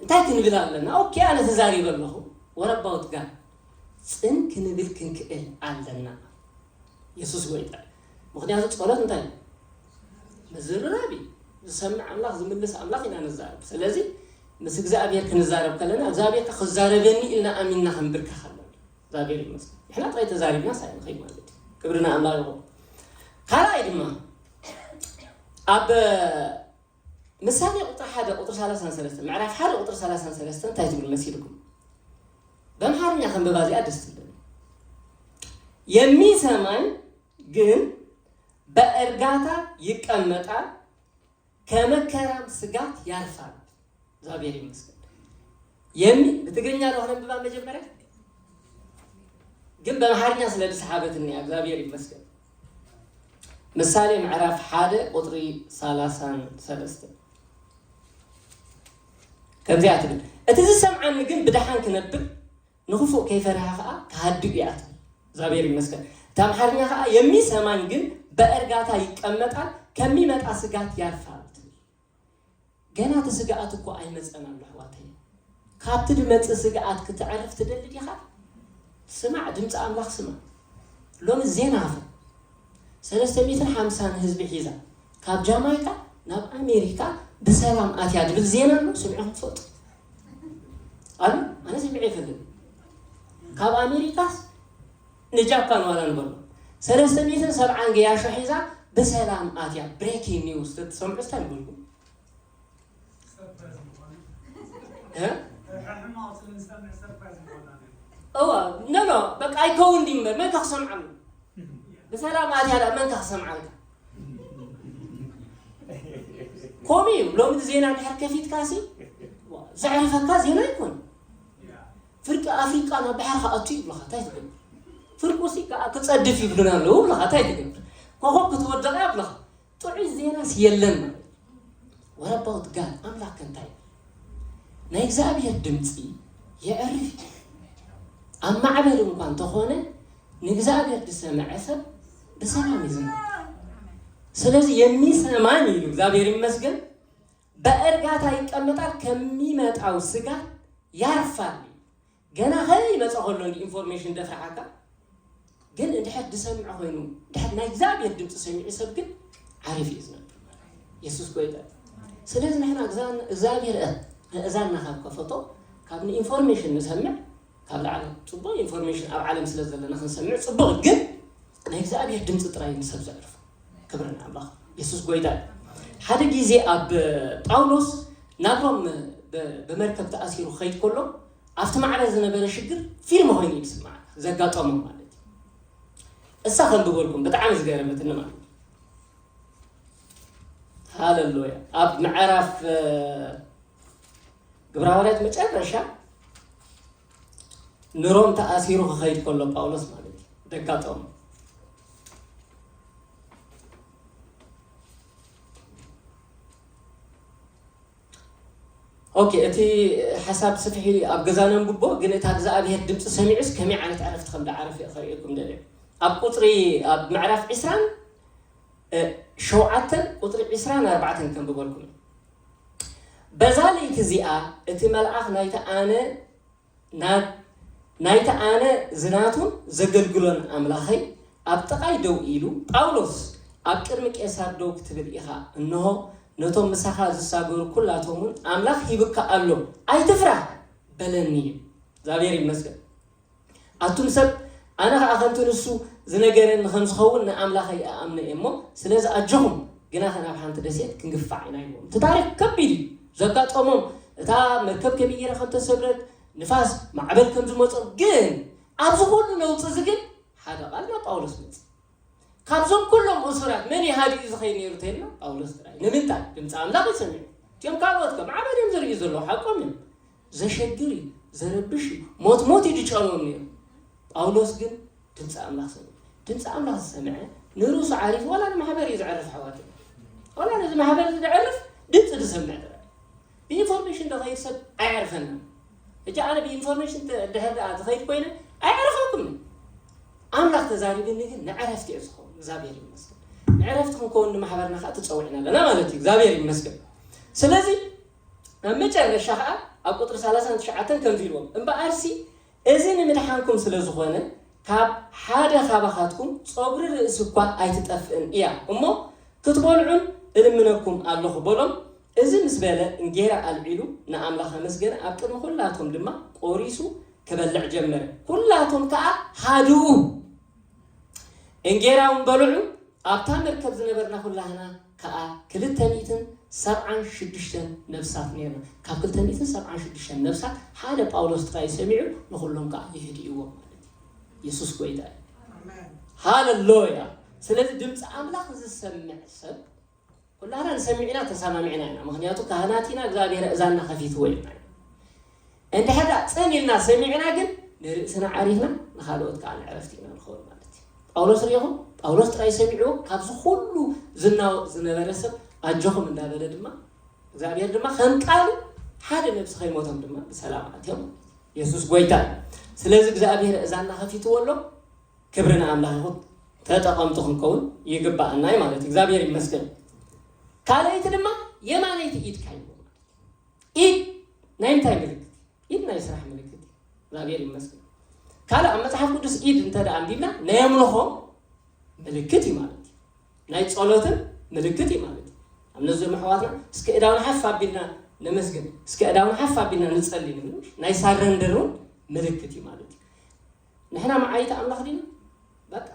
እንታይ ክንብል ኣለና? ኦኬ ኣነ ተዛሪበ ኣለኹ። ወረባውት ጋር ጽን ክንብል ክንክእል ኣለና። የሱስ ጎይታ። ምክንያቱ ጸሎት እንታይ እዩ? ምዝርራብ እዩ። ዝሰምዕ ኣምላኽ ዝምልስ ኣምላኽ ኢና ንዛረብ። ስለዚ ምስ እግዚኣብሔር ክንዛረብ ከለና እግዚኣብሔር ክዛረበኒ ኢልና ኣሚንና ክንብርከኽ ኣለና። እግዚኣብሔር ይመስገን። ንሕና ጥራይ ተዛሪብና ሳይ ንኸይድ ማለት እዩ። ክብሪ ንኣምላኽ ይኹን። ካልኣይ ድማ ኣብ ምሳሌ ቁጥሪ ሓደ ቁጥሪ ሰላሳን ሰለስተን ምዕራፍ ሓደ ቁጥሪ ሰላሳን ሰለስተን እንታይ ትብል መሲልኩም? በምሓርኛ ከንብባ እዚኣ ደስ ትብል። የሚሰማኝ ግን በእርጋታ ይቀመጣል፣ ከመከራም ስጋት ያርፋል። እግዚኣብሔር ይመስገን። የሚ ብትግርኛ ዶ ክነንብባ መጀመርያ? ግን በምሓርኛ ስለ ዝሰሓበትኒ እግዚኣብሔር ይመስገን። ምሳሌ ምዕራፍ ሓደ ቁጥሪ ሰላሳን ሰለስተን ከምዚኣ ትብል፣ እቲ ዝሰምዓኒ ግን ብደሓን ክነብር ንክፉእ ከይፈርሃ ከዓ ክሃድእ እያ ትብል። እግዚኣብሔር ይመስገን። እቲ ኣምሓርኛ ከዓ የሚሰማኝ ግን በእርጋታ ይቀመጣል፣ ከሚመጣ ስጋት ያርፋል ትብል። ገና እቲ ስግኣት እኮ ኣይመፀን ኣሎ ኣሕዋተይ። ካብቲ ድመፅእ ስግኣት ክትዕርፍ ትደሊ ዲኻ? ስማዕ ድምፂ ኣምላኽ ስማዕ። ሎሚ ዜና ኣፈ ሰለስተ ሚእትን ሓምሳን ህዝቢ ሒዛ ካብ ጃማይካ ናብ ኣሜሪካ ብሰላም ኣትያ ድብል ዜና ኣሎ ስምዕኹም ትፈልጡ ኣሎ? ኣነ ስምዕ ይፈልጥ ካብ ኣሜሪካስ ንጃፓን ዋላ ንበሎ ሰለስተ ሚእትን ሰብዓን ገያሾ ሒዛ ብሰላም ኣትያ። ብሬኪንግ ኒውስ ተትሰምዑ ስታይ ንብልኩም እዋ ነሎ በቃ ኣይከውን ድምበር መን ከክሰምዓሉ ብሰላም ኣትያ ዳ መን ከክሰምዓልካ ኮሚ ሎሚ ዜና ድሕር ከፊትካ ሲ ዘዕርፈካ ዜና ይኮን ፍርቂ ኣፍሪቃ ናብ ባሕሪ ከኣቱ ይብልኻ እንታይ ትገብር ፍርቁ ሲ ክፀድፍ ይብሉና ኣለዉ ብልኻ እንታይ ትገብር ኮኾብ ክትወደቕ እያ ብልኻ ጥዑይ ዜናስ የለን ማለት ወረባውት ጋድ ኣምላክ እንታይ ናይ እግዚኣብሔር ድምፂ የዕርፍ ኣብ ማዕበል እንኳ እንተኾነ ንእግዚኣብሔር ዝሰምዐ ሰብ ብሰላም ይዝናል። ስለዚህ የሚሰማኝ ይሉ እግዚአብሔር ይመስገን በእርጋታ ይቀመጣል፣ ከሚመጣው ስጋት ያርፋል። ገና ከይመጸ ከሎ እንዲ ኢንፎርሜሽን ደፍርሓካ፣ ግን እንድሕር ዝሰምዕ ኮይኑ፣ እንድሕር ናይ እግዚኣብሔር ድምፂ ሰሚዑ ሰብ ግን ዓሪፍ እዩ ዝነብር ማለት እዩ። የሱስ ጎይታ እዩ። ስለዚ ንሕና እግዛ-፣ እግዚኣብሔር እ-፣ እዛና ካብ ከፈቶ፣ ካብ ንኢንፎርሜሽን ንሰምዕ፣ ካብ ላዕሊ ጽቡቕ ኢንፎርሜሽን ኣብ ዓለም ስለ ዘለና ክንሰምዕ ጽቡቕ፣ ግን ናይ እግዚኣብሔር ድምፂ ጥራይ ንሰብ ዘዕርፎ። ክብሪ ንኣምላኽ። የሱስ ጎይታ እዩ። ሓደ ግዜ ኣብ ጳውሎስ ናብ ሮም ብ-፣ ብመርከብ ተኣሲሩ ክኸይድ ከሎ ኣብቲ ማዕበል ዝነበረ ሽግር ፊልም ኮይኑ እዩ ዝስማዕ ዘጋጠሞ ማለት እዩ። እሳ ከም ዝበልኩም ብጣዕሚ ዝገረመትኒ ማለት እዩ። ሃሌሉያ። ኣብ ምዕራፍ፣ እ፣ ግብረ ሃዋርያት መጨረሻ ንሮም ተኣሲሩ ክኸይድ ከሎ ጳውሎስ ማለት እዩ ደጋጠሞ። ኦኬ፣ እቲ ሓሳብ ስፍሕ ኢሉ ኣብ ገዛ ነንብቦ፣ ግን እታ እግዚኣብሔር ድምፂ ሰሚዑስ ከመይ ዓይነት ዕረፍቲ ከም ዝዓረፈ ከርእየኩም ደልየ። ኣብ ቁፅሪ፣ ኣብ ምዕራፍ ዒስራን እ፣ ሸውዓተን ቁፅሪ ዒስራን ኣርባዕተን ከንብበልኩም። በዛ ለይቲ እዚኣ እቲ መልኣኽ ናይቲ ኣነ ና-፣ ናይቲ ኣነ ዝናቱን ዘገልግሎን ኣምላኸይ ኣብ ጥቓይ ደው ኢሉ፣ "ጳውሎስ፣ ኣብ ቅድሚ ቄሳር ደው ክትብል ኢኻ። እንሆ፣ ነቶም ምሳኻ ዝሳገሩ ኩላቶም እውን ኣምላኽ ሂብካ ኣሎ። ኣይትፍራህ!" በለኒ እዩ። እግዚኣብሔር ይመስገን። ኣቱም ሰብ፣ ኣነ ኸኣ ከምቲ ንሱ ዝነገረኒ ከም ዝኸውን ንኣምላኸይ እኣምኖ እየ እሞ፣ ስለዚ ኣጆኹም፣ ግናኸ ናብ ሓንቲ ደሴት ክንግፋዕ ኢና ኢልዎም። እቲ ታሪኽ ከቢድ እዩ ዘጋጠሞም፣ እታ መርከብ ከመይ ጌራ ከም ተሰብረት፣ ንፋስ ማዕበል ከም ዝመጾም። ግን ኣብዚ ኩሉ ነውጺ እዚ ግን ሓደ ቃል ናብ ጳውሎስ መጽእ። ካብዞም ኩሎም እሱራት መን እዩ ሃዲኡ ዝኸይድ ነይሩ ተይልና? ጳውሎስ ጥራይ። ንምንታይ? ድምፂ ኣምላኽ እዩ ሰሚዑ። እቲኦም ካልኦት ከ ማዕበል እዮም ዝርእዩ ዘለዉ፣ ሓቆም እዮም። ዘሸግር እዩ፣ ዘረብሽ እዩ፣ ሞት ሞት እዩ ዝጨንዎም ነይሩ። ጳውሎስ ግን ድምፂ ኣምላኽ ሰሚዑ። ድምፂ ኣምላኽ ዝሰምዐ ንርእሱ ዓሪፉ ዋላ ንማሕበር እዩ ዘዕርፍ ኣሕዋት። ዋላ ነዚ ማሕበር እዚ ዘዕርፍ ድምፂ ዝሰምዕ ጥራይ። ብኢንፎርሜሽን ዝኸይድ ሰብ ኣየዕርፈናን። ሕጂ ኣነ ብኢንፎርሜሽን ተ-፣ ድሕር ደኣ ዝኸይድ ኮይነ ኣየዕርፈኩምን። ኣምላኽ ተዛሪብኒ ግን ንዕረፍቲ እየ ዝኸውን። እግዚኣብሔር ይመስገን። ንዕረፍቲ ክንከውን ንማሕበርና ከዓ ተጸዊዕና ኣለና ማለት እዩ። እግዚኣብሔር ይመስገን። ስለዚ ኣብ መጨረሻ ከዓ ኣብ ቁፅሪ ሰላሳን ትሽዓተን ከምዚ ኢልዎም፣ እምበኣርሲ እዚ ንምድሓንኩም ስለ ዝኾነ ካብ ሓደ ካባኻትኩም ጸጉሪ ርእሲ እኳ ኣይትጠፍእን እያ እሞ ክትበልዑን እልምነኩም ኣለኹ በሎም። እዚ ምስ በለ እንጌራ ኣልዒሉ ንኣምላኽ ኣመስገነ፣ ኣብ ቅድሚ ኩላቶም ድማ ቆሪሱ ክበልዕ ጀመረ። ኩላቶም ከኣ ሃድኡ። እንጌራ እውን በልዑ። ኣብታ መርከብ ዝነበርና ኩላህና ከኣ ክልተ ሚእትን ሰብዓን ሽዱሽተን ነፍሳት ነርና። ካብ ክልተ ሚእትን ሰብዓን ሽዱሽተን ነፍሳት ሓደ ጳውሎስ ጥራይ ሰሚዑ ንኹሎም ከኣ የህድእዎም ማለት እዩ። የሱስ ጎይታ እዩ። ኣሜን። ሃለሉያ። ስለዚ ድምፂ ኣምላኽ ዝሰምዕ ሰብ ኩላህና ንሰሚዕ ኢና፣ ተሰማሚዕና ኢና። ምኽንያቱ ካህናት ኢና፣ እግዚኣብሔር እዛና ከፊትዎ ኢልና ኢና። እንድሕር ደኣ ጽን ኢልና ሰሚዕና ግን ንርእስና ዓሪፍና ንኻልኦት ከኣ ንዕረፍቲ ኢና ንኸውን ማለት እዩ። ጳውሎስ ርኢኹም? ጳውሎስ ጥራይ ሰሚዕዎ ካብዚ ኩሉ ዝናወቕ ዝነበረ ሰብ ኣጆኹም እንዳበለ ድማ እግዚኣብሔር ድማ ከም ቃሉ ሓደ ነብሲ ከይሞቶም ድማ ብሰላም ኣትዮም። የሱስ ጎይታ እዩ። ስለዚ እግዚኣብሔር እዛና ከፊትዎ ኣሎ። ክብሪ ንኣምላኽ ይኹን። ተጠቐምቲ ክንከውን ይግባኣና እዩ ማለት እዩ። እግዚኣብሔር ይመስገን። ካልኣይቲ ድማ የማነይቲ ኢድካ እዩ። ኢድ ናይ እንታይ ምልክት? ኢድ ናይ ስራሕ ምልክት እዩ። እግዚኣብሔር ይመስገን። ካልእ ኣብ መጽሓፍ ቅዱስ ኢድ እንተ ደኣ ኣንቢብና ናይ ኣምልኾ ምልክት እዩ ማለት እዩ። ናይ ጸሎትን ምልክት እዩ ማለት እዩ። ኣብ ነዞም ኣሕዋትና እስከ እዳውን ሓፍ ኣቢልና ነመስግን፣ እስከ እዳውን ሓፍ ኣቢልና ንጸሊ ንብል ናይ ሳረንደር እውን ምልክት እዩ ማለት እዩ። ንሕና መዓይቲ ኣምላኽ ዲና? በቃ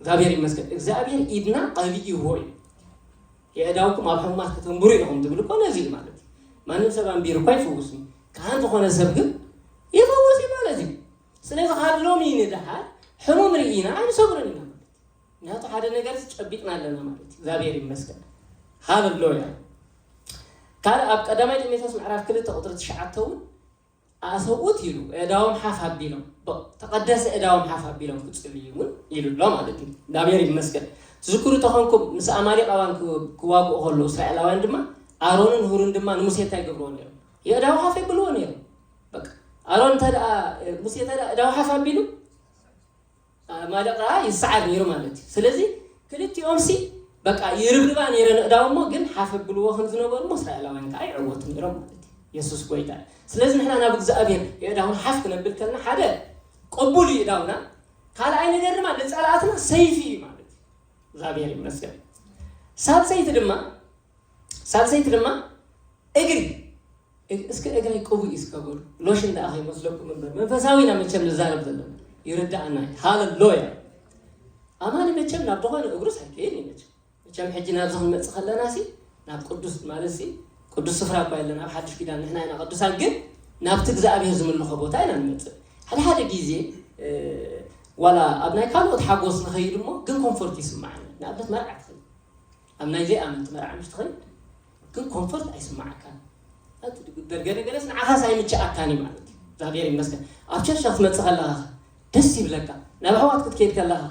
እግዚኣብሔር ይመስገን። እግዚኣብሔር ኢድና ቀቢእዎ እዩ። የእዳውኩም ኣብ ሕሙማት ከተንብሩ ኢኹም ዝብል እኮ ነዚ እዩ ማለት እዩ። ማንም ሰብ ኣንቢሩ እኮ ኣይፍውስን። ካህን ዝኾነ ሰብ ግን ይፈውስ እዩ ማለት እዩ። ስለዚ ካብ ሎሚ ንደሓር ሕሙም ርኢና ኣይንሰግሮን ኢና ማለት እዩ። ምክንያቱ ሓደ ነገር ጨቢጥና ኣለና ማለት እዩ። እግዚኣብሔር ይመስገን። ሃለሉያ። ካልእ ኣብ ቀዳማይ ጢሞቴዎስ ምዕራፍ ክልተ ቁፅሪ ትሽዓተ እውን ኣሰብኡት ኢሉ እዳዎም ሓፍ ኣቢሎም፣ ብ-፣ ተቐደሰ እዳዎም ሓፍ ኣቢሎም ክጽልዩ እውን ኢሉ ኣሎ ማለት እዩ። እግዚኣብሔር ይመስገን። ትዝክሩ ተኾንኩም ምስ ኣማሌቃውያን ክው-፣ ክዋግኡ ከለዉ እስራኤላውያን ድማ ኣሮንን ሁርን ድማ ንሙሴ እንታይ ይገብርዎ ነይሮም? የእዳው ሓፍ የብልዎ ነይሮም። በቃ ኣሮን እንተ ደኣ፣ ሙሴ እንተ ደኣ እዳው ሓፍ ኣቢሉ፣ ኣማሌቕ ደኣ ይሰዓር ነይሩ ማለት እዩ። ስለዚ ክልቲኦም ሲ በቃ ይርብርባ ነይረን እዳው፣ እሞ ግን ሓፍ ኣብልዎ ከም ዝነበሩ እሞ እስራኤላውያን ከዓ ይዕወቱ ነይሮም ማለት እዩ። የሱስ ጎይታ እዩ። ስለዚ ንሕና ናብ እግዚኣብሔር የእዳውን ሓፍ ክነብል ከለና ሓደ ቅቡል እዩ እዳውና፣ ካልኣይ ነገር ድማ ንጸላእትና ሰይፊ እዩ ማለት እዩ። እግዚኣብሔር ይመስገን። ሳልሰይቲ ድማ ሳልሰይቲ ድማ እግሪ እግ- እስኪ እግረይ ቅቡእ እዩ እስከ በሉ። ሎሽን ደኣ ከይመስለኩም እምበር መንፈሳዊ ኢና መቸም ንዛረብ ዘለና። ይርዳእና እዩ። ሃለሉያ። ኣማኒ መቸም ናብ ዝኾነ እግሩስ ኣይከይድን እዩ መቸም። መቸም ሕጂ ናብዚ ክንመጽእ ከለና ሲ ናብ ቅዱስ ማለት ሲ ቅዱስ ስፍራ እኳ የለን ኣብ ሓድሽ ኪዳን ንሕና ኢና ቅዱሳን፣ ግን ናብቲ እግዚኣብሔር ዝምልኾ ቦታ ኢና ንመጽእ። ሓደ ሓደ ግዜ እ፣ ዋላ ኣብ ናይ ካልኦት ሓጎስ ንኸይድ እሞ ግን ኮንፎርት ይስማዓና። ንኣብነት መርዓ ትኸይድ ኣብ ናይ ዘይኣመንቲ መርዓ ምሽ ትኸይድ ግን ኮንፎርት ኣይስማዓካን። እቲ ዝግበር ገለገለስ ንዓኻስ ኣይምችኣካን እዩ ማለት እዩ። እግዚኣብሔር ይመስገን። ኣብ ቸርች ክትመጽእ ከለኻ ደስ ይብለካ፣ ናብ ኣሕዋት ክትከይድ ከለኻ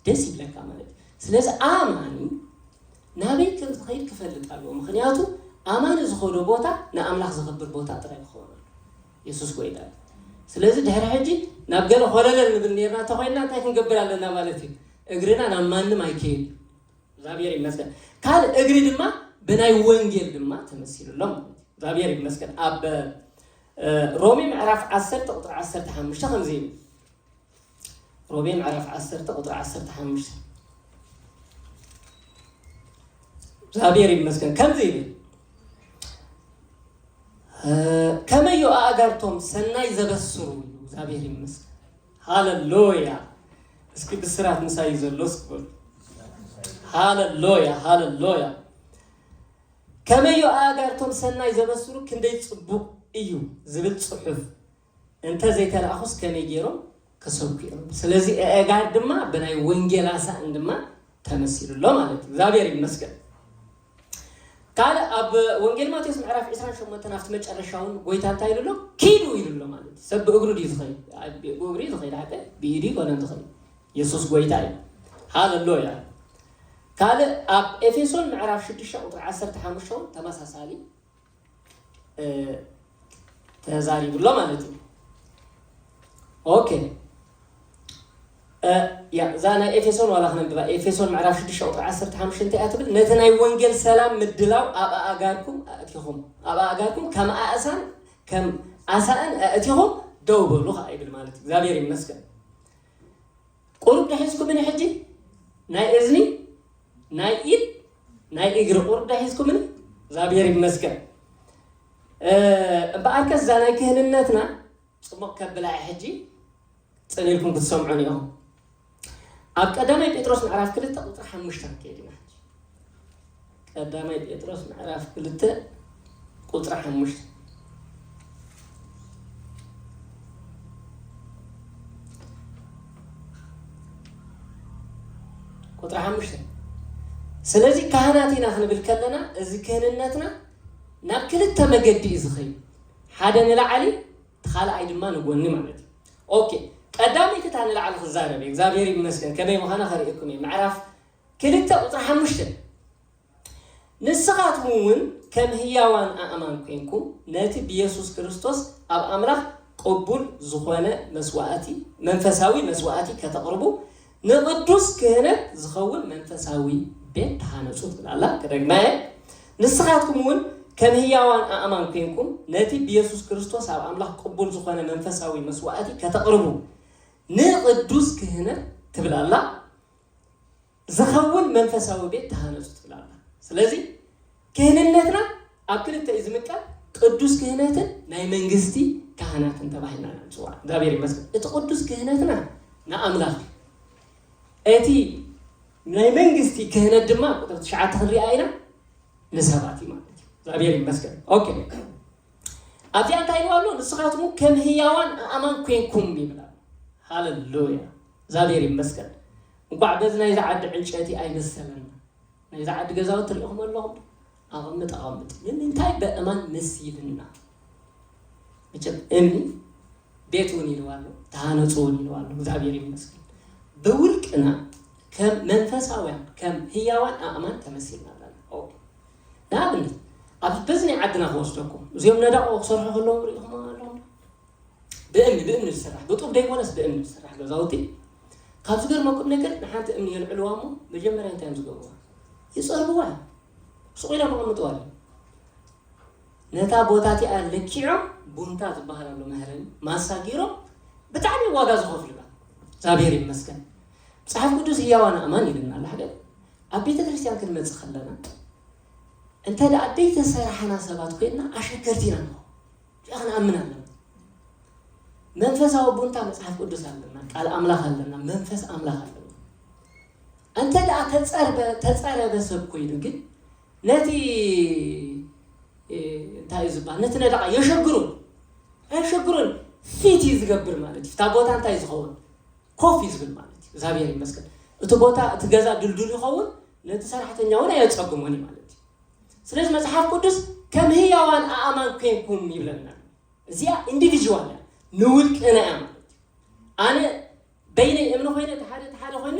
ደስ ይብለካ ማለት እዩ። ስለዚ ኣማኒ ናበይ ከም ዝኸይድ ክፈልጥ ኣለዎ። ምኽንያቱ ኣማኒ ዝኸዶ ቦታ ንኣምላኽ ዘኽብር ቦታ ጥራይ ክኸውን ኣሎ። የሱስ ጎይታ እዩ። ስለዚ ድሕሪ ሕጂ ናብ ገለ ኮለለል ንብል ነርና እንተኾይንና እንታይ ክንገብር ኣለና ማለት እዩ? እግርና ናብ ማንም ኣይከይድ። እግዚኣብሔር ይመስገን። ካልእ እግሪ ድማ ብናይ ወንጌል ድማ ተመሲሉ ኣሎ ማለት እዩ። እግዚኣብሔር ይመስገን። ኣብ እ፣ ሮሜ ምዕራፍ ዓሰርተ ቁጥሪ ዓሰርተ ሓሙሽተ ከምዚ ይብል። ሮሜ ምዕራፍ ዓሰርተ ቁጥሪ ዓሰርተ ሓሙሽተ እግዚኣብሔር ይመስገን ከምዚ ይብል። እ፣ ከመዮ ኣእጋርቶም ሰናይ ዘበስሩ እዩ። እግዚኣብሔር ይመስገን። ሃለሉያ። እስኪ ብስራት ምሳይ ዘሎ እስኪ በሉ። ሃለሉያ፣ ሃለሉያ። ከመዮ ኣእጋርቶም ሰናይ ዘበስሩ ክንደይ ጽቡቕ እዩ ዝብል ጽሑፍ እንተ ዘይተላእኹስ ከመይ ገይሮም ክሰብኩ እዮም? ስለዚ ኣእጋር ድማ ብናይ ወንጌል ኣሳእን ድማ ተመሲሉ ኣሎ ማለት እዩ። እግዚኣብሔር ይመስገን። ካልእ ኣብ ወንጌል ማቴዎስ ምዕራፍ ዕስራን ሸሞንተን ኣብቲ መጨረሻ እውን ጎይታ እንታይ ኢሉ ኣሎ? ኪዱ ኢሉ ኣሎ ማለት እዩ። ሰብ ብእግሩ ድዩ ዝኸይድ? ኣይ፣ ብእግሩ እዩ ዝኸይድ፣ ሓቀ ብኢዱ ይኮነን ዝኸይድ። የሱስ ጎይታ እዩ። ሃለሉያ። ካልእ ኣብ ኤፌሶን ምዕራፍ ሽዱሽተ ቁጥሪ ዓሰርተ ሓሙሽተ እውን ተመሳሳሊ እ፣ ተዛሪቡ ኣሎ ማለት እዩ። ኦኬ። እ፣ ያ፣ እዛ ናይ ኤፌሶን ዋላ ክነንብባ። ኤፌሶን ምዕራፍ ሽዱሽተ ቁጥሪ ዓሰርተ ሓሙሽተ እንታይ እያ ትብል? ነቲ ናይ ወንጌል ሰላም ምድላው ኣብ ኣእጋርኩም ኣእቲኹም፣ ኣብ ኣእጋርኩም ከም ኣእሳን ከም ኣሳእን ኣእቲኹም ደው በሉ ከዓ ይብል ማለት እዩ። እግዚኣብሔር ይመስገን። ቁሩብ ዶ ሒዝኩምኒ ሕጂ? ናይ እዝኒ፣ ናይ ኢድ፣ ናይ እግሪ ቁሩብ ዶ ሒዝኩምኒ? እግዚኣብሔር ይመስገን። እ፣ እምበኣርከስ እዛ ናይ ክህንነትና ጽቡቕ ከብላ እየ ሕጂ፣ ጽን ኢልኩም ክትሰምዑኒ ኢኹም። ኣብ ቀዳማይ ጴጥሮስ ምዕራፍ ክልተ ቁጽሪ ሓሙሽተ ክንከይድ ኢና ሕጂ። ቀዳማይ ጴጥሮስ ምዕራፍ ክልተ ቁጽሪ ሓሙሽተ። ቁጽሪ ሓሙሽተ። ስለዚ ካህናት ኢና ክንብል ከለና፣ እዚ ክህንነትና ናብ ክልተ መገዲ እዩ ዝኸይድ። ሓደ ንላዕሊ፣ እቲ ካልኣይ ድማ ንጎኒ ማለት እዩ። ኦኬ፣ ቀዳመይቲ እታ ንላዕሊ ክዛረብ እየ። እግዚኣብሔር ይመስገን፣ ከመይ ምዃና ከርእየኩም እየ። ምዕራፍ ክልተ ቁጽሪ ሓሙሽተ። ንስኻትኩም እውን ከም ህያዋን ኣእማን ኮይንኩም፣ ነቲ ብየሱስ ክርስቶስ ኣብ ኣምላኽ ቅቡል ዝኾነ መስዋእቲ፣ መንፈሳዊ መስዋእቲ ከተቕርቡ፣ ንቕዱስ ክህነት ዝኸውን መንፈሳዊ ቤት ተሃነጹ ትብል ኣላ። ክደግማ እየ። ንስኻትኩም እውን ከም ህያዋን ኣእማን ኮይንኩም፣ ነቲ ብየሱስ ክርስቶስ ኣብ ኣምላኽ ቅቡል ዝኾነ መንፈሳዊ መስዋእቲ ከተቕርቡ፣ ንቕዱስ ክህነት ትብል ኣላ። ዝኸውን መንፈሳዊ ቤት ተሃነጹ ትብል ኣላ። ስለዚ ክህንነትና ኣብ ክልተ እዩ ዝምቀል፣ ቅዱስ ክህነትን ናይ መንግስቲ ካህናትን ተባሂልና ኢና ንጽዋዕ። እግዚኣብሔር ይመስገን። እቲ ቅዱስ ክህነትና ንኣምላኽ እዩ። እቲ ናይ መንግስቲ ክህነት ድማ ቁጥሪ ትሽዓተ ክንሪኣ ኢና፣ ንሰባት እዩ ማለት እዩ። እግዚኣብሔር ይመስገን። ኦኬ። ኣብዚኣ እንታይ ኢልዋ ኣሎ? ንስኻትኩም ከም ህያዋን ኣእማን ኮይንኩም ይብላ። ሃለሉያ። እግዚኣብሔር ይመስገን። እንቋዕ በዚ ናይዚ ዓዲ ዕንጨቲ ኣይመሰለና። ናይዚ ዓዲ ገዛውቲ ርኢኹም ኣለኹም? ኣቐምጥ፣ ኣቐምጥ። ግን እንታይ በእማን መሲልና? መቸም እምኒ ቤት እውን ኢልዋ ኣሎ፣ ተሃነጹ እውን ኢልዋ ኣሎ። እግዚኣብሔር ይመስገን። ብውልቅና ከም መንፈሳውያን፣ ከም ህያዋን ኣእማን ተመሲልና ኣለና። ኦኬ። ንኣብነት፣ ኣብ በዚ ናይ ዓድና ክወስደኩም፣ እዚኦም ነዳቑ ክሰርሑ ከለዉ ርኢኹም ኣለኹም? ብእምኒ ብእምኒ ዝስራሕ፣ ብጡብ ዘይኮነስ ብእምኒ ዝስራሕ ገዛውቲ። ካብ ዝገርመኩም ነገር፣ ንሓንቲ እምኒ የልዕልዋ እሞ መጀመርያ እንታይ እዮም ዝገብርዋ? ይፀርብዋ እዮም። ስቕ ኢሎም ኣቐምጥዋ እዮም። ነታ ቦታ እቲኣ ለኪዖም፣ ቡንታ ዝበሃል ኣሎ፣ መህረኒ ማሳ ገይሮም፣ ብጣዕሚ ዋጋ ዝኸፍሉላ። እግዚኣብሔር ይመስገን። መጽሓፍ ቅዱስ ህያዋን ኣእማን ይልና ኣሎ። ሓደ ኣብ ቤተ ክርስቲያን ክንመጽእ ከለና፣ እንተ ደኣ ዘይተሰራሕና ሰባት ኮይንና፣ ኣሸገርቲ ኢና ንኸውን። እዚኣ ክንኣምን ኣለና። መንፈሳዊ ቡንታ መጽሓፍ ቅዱስ ኣለና፣ ቃል ኣምላኽ ኣለና፣ መንፈስ ኣምላኽ ኣለና። እንተ ደኣ ተጸርበ-፣ ተጸረበ ሰብ ኮይኑ ግን፣ ነቲ፣ እ፣ እንታይ እዩ ዝበሃል? ነቲ ነደቓ የሸግሩን ኣየሸግሩን ፊት እዩ ዝገብር ማለት እዩ። እታ ቦታ እንታይ ዝኸውን? ኮፍ እዩ ዝብል ማለት እዩ። እግዚኣብሔር ይመስገን። እቲ ቦታ፣ እቲ ገዛ ድልዱል ይኸውን፣ ነቲ ሰራሕተኛ እውን ኣየጸግሞን እዩ ማለት እዩ። ስለዚ መጽሓፍ ቅዱስ ከም ህያዋን ኣእማን ኮይንኩም ይብለና። እዚኣ ኢንዲቪጁዋል እያ፣ ንውልቅና እያ ማለት እዩ። ኣነ በይነይ እምኒ ኮይነ፣ እቲ ሓደ፣ እቲ ሓደ ኮይኑ፣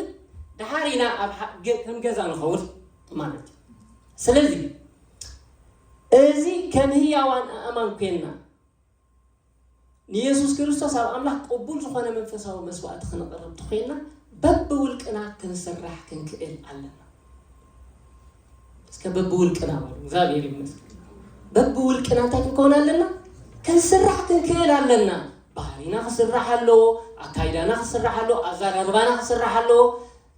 ደሓር ኢና ኣብ ሓ-፣ ገ-፣ ከም ገዛ ንኸውን ማለት እዩ። ስለዚ እዚ ከም ህያዋን ኣእማን ኮይንና ንየሱስ ክርስቶስ ኣብ ኣምላኽ ቅቡል ዝኾነ መንፈሳዊ መስዋእቲ ክነቕርብ እንተኾይንና፣ በብውልቅና ክንስራሕ ክንክእል ኣለና። እስከ በብውልቅና በሉ። እግዚኣብሔር ይመስገን። በብውልቅና እንታይ ክንከውን ኣለና? ክንስራሕ ክንክእል ኣለና። ባህሪና ክስራሕ ኣለዎ፣ ኣካይዳና ክስራሕ ኣለዎ፣ ኣዘራርባና ክስራሕ ኣለዎ።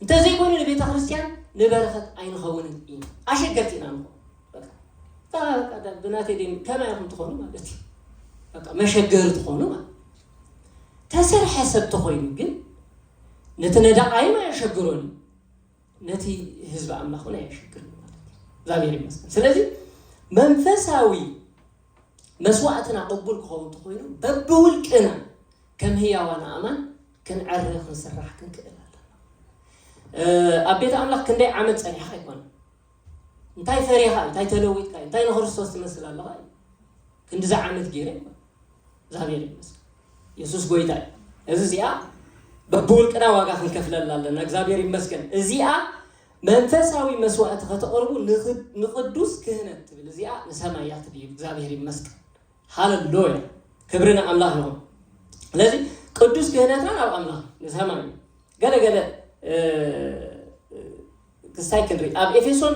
እንተዘይኮይኑ ንቤተ ክርስቲያን ንበረኸት ኣይንኸውንን ኢና። ኣሸገርቲ ኢና ንኸውን። በቃ፣ በቃ፣ በቃ፣ ብናተይ ደይን ከማይ ኢኹም ትኾኑ ማለት እዩ። በቃ፣ መሸገሪ ትኾኑ ማለት እዩ። ተሰርሐ ሰብ ተኾይኑ ግን ነቲ ነዳቓይም ኣየሸግሮን እዩ። ነቲ ህዝቢ ኣምላኽ እውን ኣየሸግርን ማለት እዩ። እግዚኣብሔር ይመስገን። ስለዚ መንፈሳዊ መስዋእትና ቅቡል ክኸውን ተኾይኑ፣ በብውልቅና ከም ህያዋን ኣእማን ክንዕረ፣ ክንስራሕ ክንክእል ኣለና። እ፣ ኣብ ቤት ኣምላኽ ክንደይ ዓመት ጸኒሕካ ኣይኮነን። እንታይ ፈሪኻ እዩ? እንታይ ተለዊጥካ እዩ? እንታይ ንክርስቶስ ትመስል ኣለኻ እዩ? ክንዲዚ ዓመት ገይረ ኣይኮነን። እግዚኣብሔር ይመስገን። የሱስ ጎይታ እዩ። እዚ እዚኣ በብውልቅና ዋጋ ክንከፍለላ ኣለና። እግዚኣብሔር ይመስገን። እዚኣ መንፈሳዊ መስዋእቲ ከተቕርቡ ንኽ-፣ ንቕዱስ ክህነት ትብል። እዚኣ ንሰማይ እያ ትድይብ። እግዚኣብሔር ይመስገን። ሃሌሉያ። ክብሪ ንኣምላኽ ይኹን። ስለዚ ቅዱስ ክህነትና ናብ ኣምላኽ ንሰማይ እዩ። ገለ ገለ፣ እ፣ ክስታይ ክንርኢ። ኣብ ኤፌሶን፣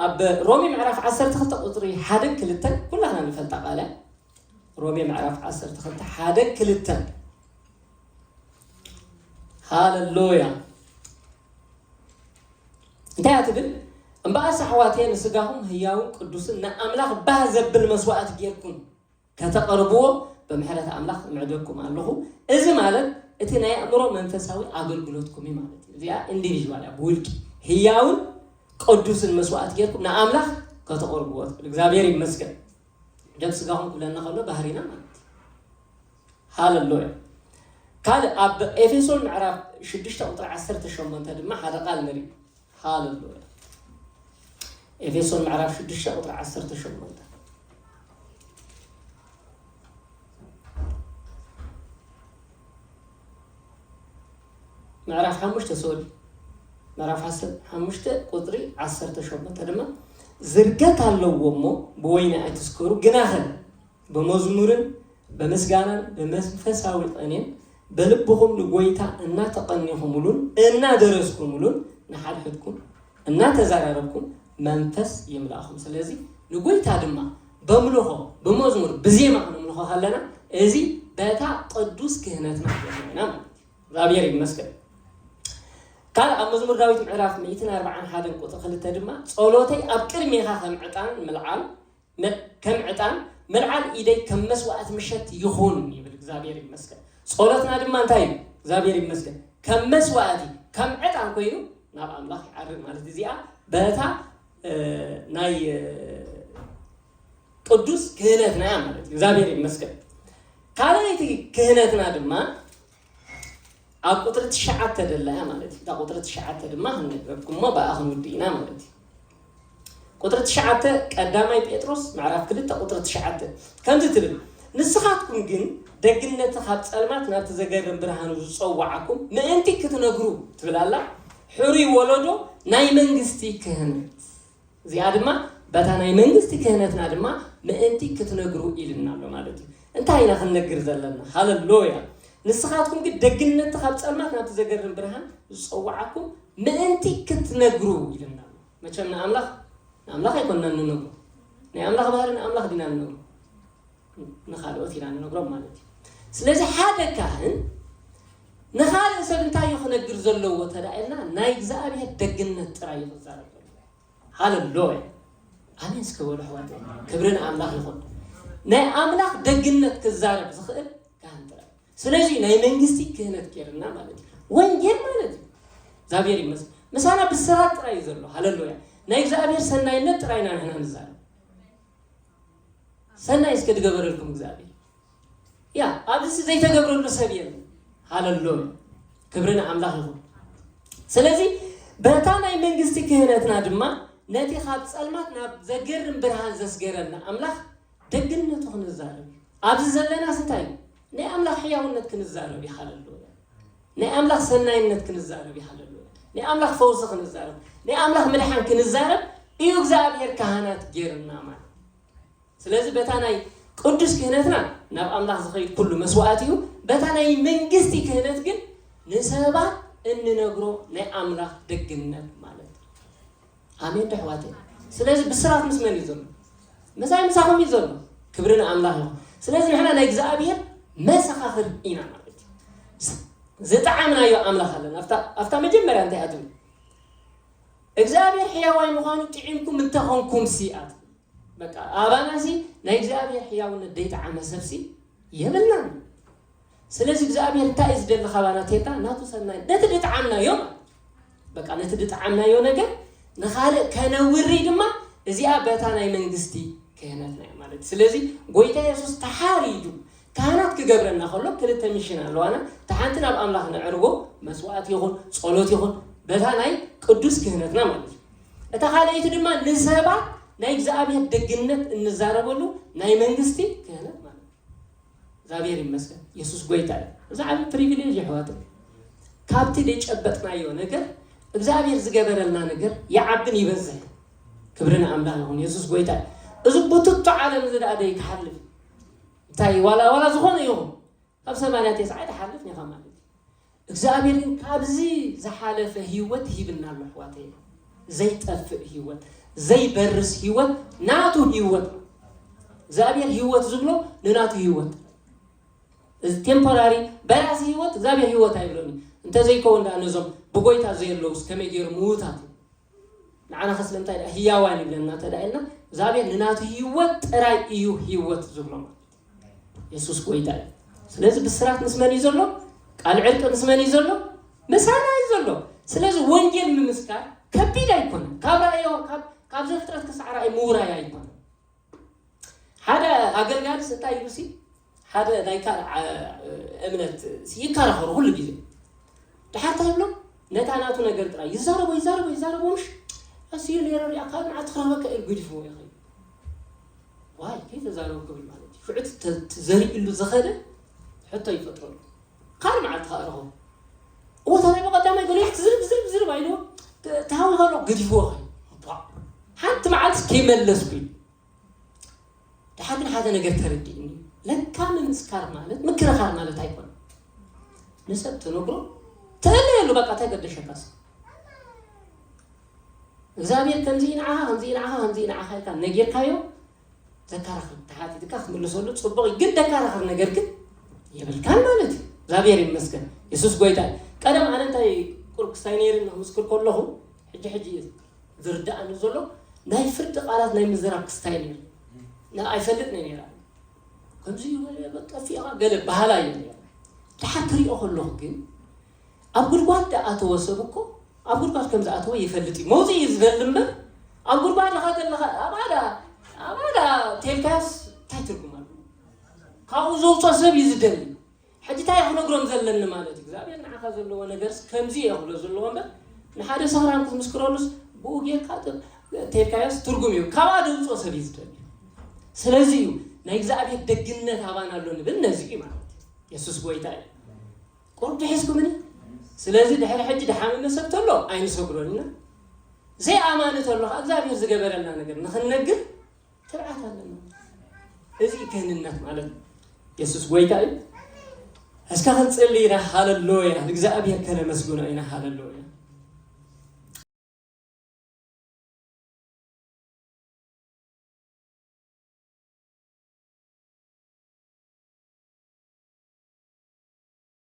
ኣብ ሮሜ ምዕራፍ ዓሰርተ ክልተ ቁጽሪ ሓደን ክልተን ኩላትና ንፈልጣ ቃል እያ። ሮሜ ምዕራፍ ዓሰርተ ክልተ ሓደን ክልተን። ሃሌሉያ። እንታይ እያ ትብል? "እምበኣርስ ኣሕዋተየ ንስጋኹም ህያውን ቅዱስን ንኣምላኽ ባህ ዘብል መስዋእቲ ጌርኩም ከተቕርብዎ ብምሕረት ኣምላኽ እምዕደኩም ኣለኹ። እዚ ማለት እቲ ናይ ኣእምሮ መንፈሳዊ ኣገልግሎትኩም እዩ" ማለት እዩ። እዚኣ ኢንዲቪዥዋል እያ፣ ብውልቂ ህያውን ቅዱስን መስዋእቲ ጌርኩም ንኣምላኽ ከተቕርብዎ ትብል። እግዚኣብሔር ይመስገን። ደም ስጋኹም ክብለና ከሎ ባህሪና ማለት እዩ። ሃሌሉያ። ካልእ ኣብ ኤፌሶን ምዕራፍ ሽዱሽተ ቁጥሪ ዓሰርተ ሸሞንተ ድማ ሓደ ቃል ንርኢ። ሃሌሉያ። ኤፌሶን ምዕራፍ ሽዱሽተ ቁጥሪ ዓሰርተ ሸሞንተ። ምዕራፍ ሓሙሽተ፣ ሶሪ፣ ምዕራፍ ሓሙሽተ ቁጽሪ ዓሰርተ ሸሞንተ ድማ፣ "ዝርገት ኣለዎ እሞ ብወይኒ ኣይትስከሩ፣ ግናኸ ብመዝሙርን ብምስጋናን ብመንፈሳዊ ቅኔን በልብኹም ንጎይታ እናተቐኒኹምሉን እናደረስኩምሉን ንሓድሕድኩም እናተዘራረብኩም መንፈስ ይምላእኹም።" ስለዚ ንጎይታ ድማ በምልኾ፣ ብመዝሙር፣ ብዜማ ክነምልኾ ከለና፣ እዚ በታ ቅዱስ ክህነትና ይኾነና ማለት እዩ። እግዚኣብሔር ይመስገን። ካልእ ኣብ መዝሙር ዳዊት ምዕራፍ ሚእትን ኣርባዓን ሓደን ቁጽሪ ክልተ ድማ፣ "ጸሎተይ ኣብ ቅድሜኻ ከም ዕጣን ምልዓል፣ መ-፣ ከም ዕጣን፣ መልዓል ኢደይ ከም መስዋእቲ ምሸት ይኹን" ይብል። እግዚኣብሔር ይመስገን። ጸሎትና ድማ እንታይ እዩ? እግዚኣብሔር ይመስገን። ከም መስዋእቲ፣ ከም ዕጣን ኮይኑ ናብ ኣምላኽ ይዓርግ ማለት እዩ። እዚኣ በታ፣ እ፣ ናይ፣ እ፣ ቅዱስ ክህነትና እያ ማለት እዩ። እግዚኣብሔር ይመስገን። ካልኣይቲ ክህነትና ድማ ኣብ ቁጽሪ ትሽዓተ ደላ እያ ማለት እዩ። እታ ቁጽሪ ትሽዓተ ድማ ክንነግረኩም እሞ ብኣ ክንውድእ ኢና ማለት እዩ። ቁጽሪ ትሽዓተ፣ ቀዳማይ ጴጥሮስ ምዕራፍ ክልተ ቁጽሪ ትሽዓተ ከምዚ ትብል፣ "ንስኻትኩም ግን ደግነቲ ካብ ጸልማት ናብቲ ዘገርም ብርሃኑ ዝጸውዓኩም ምእንቲ ክትነግሩ" ትብል ኣላ፣ "ሕሩይ ወለዶ ናይ መንግስቲ ክህነት"። እዚኣ ድማ በታ ናይ መንግስቲ ክህነትና ድማ ምእንቲ ክትነግሩ ኢልና ኣሎ ማለት እዩ። እንታይ ኢና ክንነግር ዘለና? ሃለሉያ። ንስኻትኩም ግን ደግነቱ ካብ ጸልማት ናብቲ ዘገርም ብርሃን ዝጸውዓኩም ምእንቲ ክትነግሩ ኢልና። መቸም ንኣምላኽ ንኣምላኽ ኣይኮንና ንነግሮ። ናይ ኣምላኽ ባህሪ ንኣምላኽ ዲና ንነግሮ፣ ንኻልኦት ኢና ንነግሮም ማለት እዩ። ስለዚ ሓደ ካህን ንኻልእ ሰብ እንታይ እዩ ክነግር ዘለዎ ተዳኢልና፣ ናይ እግዚኣብሔር ደግነት ጥራይ እዩ ክዛረብ ዘለዎ። ሃለሉያ። ኣሜን እስከ በሉ ኣሕዋተይ። ክብሪ ንኣምላኽ ይኹን። ናይ ኣምላኽ ደግነት ክዛረብ ዝኽእል ካህን ጥራይ። ስለዚ ናይ መንግስቲ ክህነት ገይርና ማለት እዩ። ወንጌል ማለት እዩ። እግዚኣብሔር ይመስገን። ምሳና ብስራት ጥራይ እዩ ዘሎ። ሃለሉያ። ናይ እግዚኣብሔር ሰናይነት ጥራይ ኢና ንሕና ንዛረብ። ሰናይ እስከ ድገበረልኩም እግዚኣብሔር። ያ ኣብዚ ዘይተገብረሉ ሰብ የለን። ሃለሉያ። ክብሪ ንኣምላኽ ይኹን። ስለዚ በታ ናይ መንግስቲ ክህነትና ድማ ነቲ ካብ ጸልማት ናብ ዘገርም ብርሃን ዘስገረና ኣምላኽ ደግነቱ ክንዛረብ እዩ። ኣብዚ ዘለናስ እንታይ እዩ? ናይ ኣምላኽ ሕያውነት ክንዛረብ እዩ። ሃለሉያ። ናይ ኣምላኽ ሰናይነት ክንዛረብ እዩ። ሃለሉያ። ናይ ኣምላኽ ፈውሲ ክንዛረብ፣ ናይ ኣምላኽ ምድሓን ክንዛረብ እዩ እግዚኣብሔር ካህናት ገይርና ማለት። ስለዚ በታ ናይ ቅዱስ ክህነትና ናብ ኣምላኽ ዝኸይድ ኩሉ መስዋዕት እዩ። በታ ናይ መንግስቲ ክህነት ግን ንሰባት እንነግሮ ናይ ኣምላኽ ደግነት ማለት እዩ። ኣሜን ዶ ኣሕዋተይ? ስለዚ ብስራት ምስ መን እዩ ዘሎ? ምሳይ ምሳኹም እዩ ዘሎ። ክብሪ ንኣምላኽ ይኹን። ስለዚ ንሕና ናይ እግዚኣብሔር መሰኻኽር ኢና ማለት እዩ። ዝጠዓምናዮ ኣምላኽ ኣለና። ኣብታ ኣብታ መጀመርያ እንታይ ኣትብል? እግዚኣብሔር ሕያዋይ ምዃኑ ጥዒምኩም እንተኾንኩም ሲ ኣትብል። በቃ ኣባናሲ ናይ እግዚኣብሔር ሕያውነት ደይጠዓመ ሰብሲ የብልናን። ስለዚ እግዚኣብሔር እንታይ እዩ ዝደሊ ካባና ተይልና ናቱ ሰናይ ነቲ ድጠዓምናዮ ማለት እዩ። በቃ ነቲ ድጠዓምናዮ ነገር ንኻልእ ከነውሪ ድማ እዚኣ በታ ናይ መንግስቲ ክህነትና እዩ ማለት እዩ። ስለዚ ጎይታ የሱስ ተሓሪዱ ካህናት ክገብረና ከሎ ክልተ ሚሽን ኣለዋና። እታ ሓንቲ ናብ ኣምላኽ ነዕርጎ መስዋዕት ይኹን ጸሎት ይኹን በታ ናይ ቅዱስ ክህነትና ማለት እዩ። እታ ካልኣይቲ ድማ ንሰባት ናይ እግዚኣብሔር ደግነት እንዛረበሉ ናይ መንግስቲ ክህነት ማለት እዩ። እግዚኣብሔር ይመስገን። የሱስ ጎይታ እዩ። እዚ ዓቢ ፕሪቪሌጅ የሕዋት። ካብቲ ደጨበጥናዮ ነገር እግዚኣብሔር ዝገበረልና ነገር ይዓብን ይበዝሕ። ክብሪ ንኣምላኽ ይኹን። የሱስ ጎይታ እዩ። እዚ ቡትቶ ዓለም እዚ ደኣ ደይ ክሓልፍ እንታይ ዋላ ዋላ ዝኾነ ይኹን ካብ ሰማንያ ተስዓ ትሓልፍ ኒኻ ማለት እዩ። እግዚኣብሔር ግን ካብዚ ዝሓለፈ ህይወት ሂብና ኣሎ ኣሕዋተይ። ዘይጠፍእ ህይወት፣ ዘይበርስ ህይወት፣ ናቱ ህይወት። እግዚኣብሔር ህይወት ዝብሎ ንናቱ ህይወት። እዚ ቴምፖራሪ በራሲ ህይወት እግዚኣብሔር ህይወት ኣይብሎን። እንተዘይከውን ደኣ ነዞም ብጎይታ ዘየለውስ ከመይ ገይሩ ምዉታት እዩ? ንዓና ከ ስለምንታይ ደኣ ህያዋን ይብለና እንተ ደኣ ኢልና እግዚኣብሔር ንናቱ ህይወት ጥራይ እዩ ህይወት ዝብሎ ማለት እዩ። የሱስ ጎይታ እዩ። ስለዚ ብስራት ምስ መን እዩ ዘሎ? ቃል ዕርቂ ምስ መን እዩ ዘሎ? ምሳና እዩ ዘሎ። ስለዚ ወንጌል ምምስካር ከቢድ ኣይኮነን። ካብ ራእዮ ካብ ዘፍጥረት ክሳዕ ራእይ ምውራይ ኣይኮነን። ሓደ ኣገልጋሊ እንታይ ኢሉ ሲ ሓደ ናይ ካልእ እምነት ይከራኸሩ ኩሉ ግዜ። ድሓር እንታይ ይብሎ? ነታ ናቱ ነገር ጥራይ ይዛረቦ ይዛረቦ ይዛረቦ ምሽ ኣስዩ ነይረ ሪኣ ካብ መዓልቲ ክረኽበካ ኢሉ ጉዲፍዎ ይኸይድ። ዋይ ከይተዛረቡ ክብል ማለት እዩ። ሽዑ ተዘሪእሉ ዝኸደ ሕቶ ይፈጥረሉ። ካልእ መዓልቲ ከዓ ረኸቡ። እወ ታዲያ ብቐዳማይ ገሊኡ ዝርብ ዝርብ ዝርብ ኣይልዎ ተሃዊ ከሎ ገዲፍዎ ኸይድ። ሓንቲ መዓልቲ ከይመለስኩ እዩ። ድሓር ግን ሓደ ነገር ተረዲእኒ። ለካ ምምስካር ማለት ምክርኻር ማለት ኣይኮነን። ንሰብ ተነግሮ ተእለየሉ በቃ እንታይ ገደሸካስ? እግዚኣብሔር ከምዚ ንዓኻ ከምዚ ንዓኻ ከምዚ ንዓኻ ኢልካ ነጊርካዮ ዘካራኽር ተሓቲትካ ክትምልሰሉ ጽቡቕ እዩ። ግን ደካራኽር ነገር ግን የብልካን ማለት እዩ። እግዚኣብሔር ይመስገን። የሱስ ጎይታ እዩ። ቀደም ኣነ እንታይ ቁርብ ክስታይ ነይርኒ ክምስክር ከለኹ ሕጂ ሕጂ ዝርዳእኒ ዘሎ ናይ ፍርዲ ቃላት ናይ ምዝራብ ክስታይ ነይሩ። ና ኣይፈልጥ ነይ ነይራ። ከምዚ እዩ ገለ በቃ ጠፊእኻ ገለ ባህላ እዩ ነይሩ። ድሓር ክሪኦ ከለኹ ግን ኣብ ጉድጓድ ደኣ ኣተወ ሰብ እኮ ኣብ ጉድጓድ ከም ዝኣተወ ይፈልጥ እዩ። መውፅኢ እዩ ዝደሊ እምበር ኣብ ጉድጓድ ኢኻ ዘለኻ ኣባዳ ኣባዳ ቴልካስ እንታይ ትርጉም ኣለዎ? ካብኡ ዘውፅኦ ሰብ እዩ ዝደሊ። ሕጂ እንታይ ክነግሮም ዘለኒ ማለት እዩ እግዚኣብሔር ንዓኻ ዘለዎ ነገርስ ከምዚ እየ ክብሎ ዘለዎ እምበር ንሓደ ሰኽራም ክትምስክረሉስ ብኡ ጌርካ ተልካዮስ ትርጉም እዩ ካብኣ ደውፅኦ ሰብ እዩ ዝደሊ። ስለዚ እዩ ናይ እግዚኣብሔር ደግነት ኣባና ኣሎ ንብል ነዚ እዩ ማለት እዩ። የሱስ ጎይታ እዩ። ቁርብ ድሒዝኩምኒ። ስለዚ ድሕሪ ሕጂ ድሓመመ ሰብ ተሎ ኣይንሰግሮን ኢና። ዘይኣማኒ ተሎ ከዓ እግዚኣብሔር ዝገበረልና ነገር ንክንነግር ትብዓት ኣለና። እዚ ክህንነት ማለት የሱስ ጎይታ እዩ። እስካ ክንጽሊ ኢና። ሃለሉያ። ንእግዚኣብሔር ከነመስግኖ ኢና። ሃለሉያ።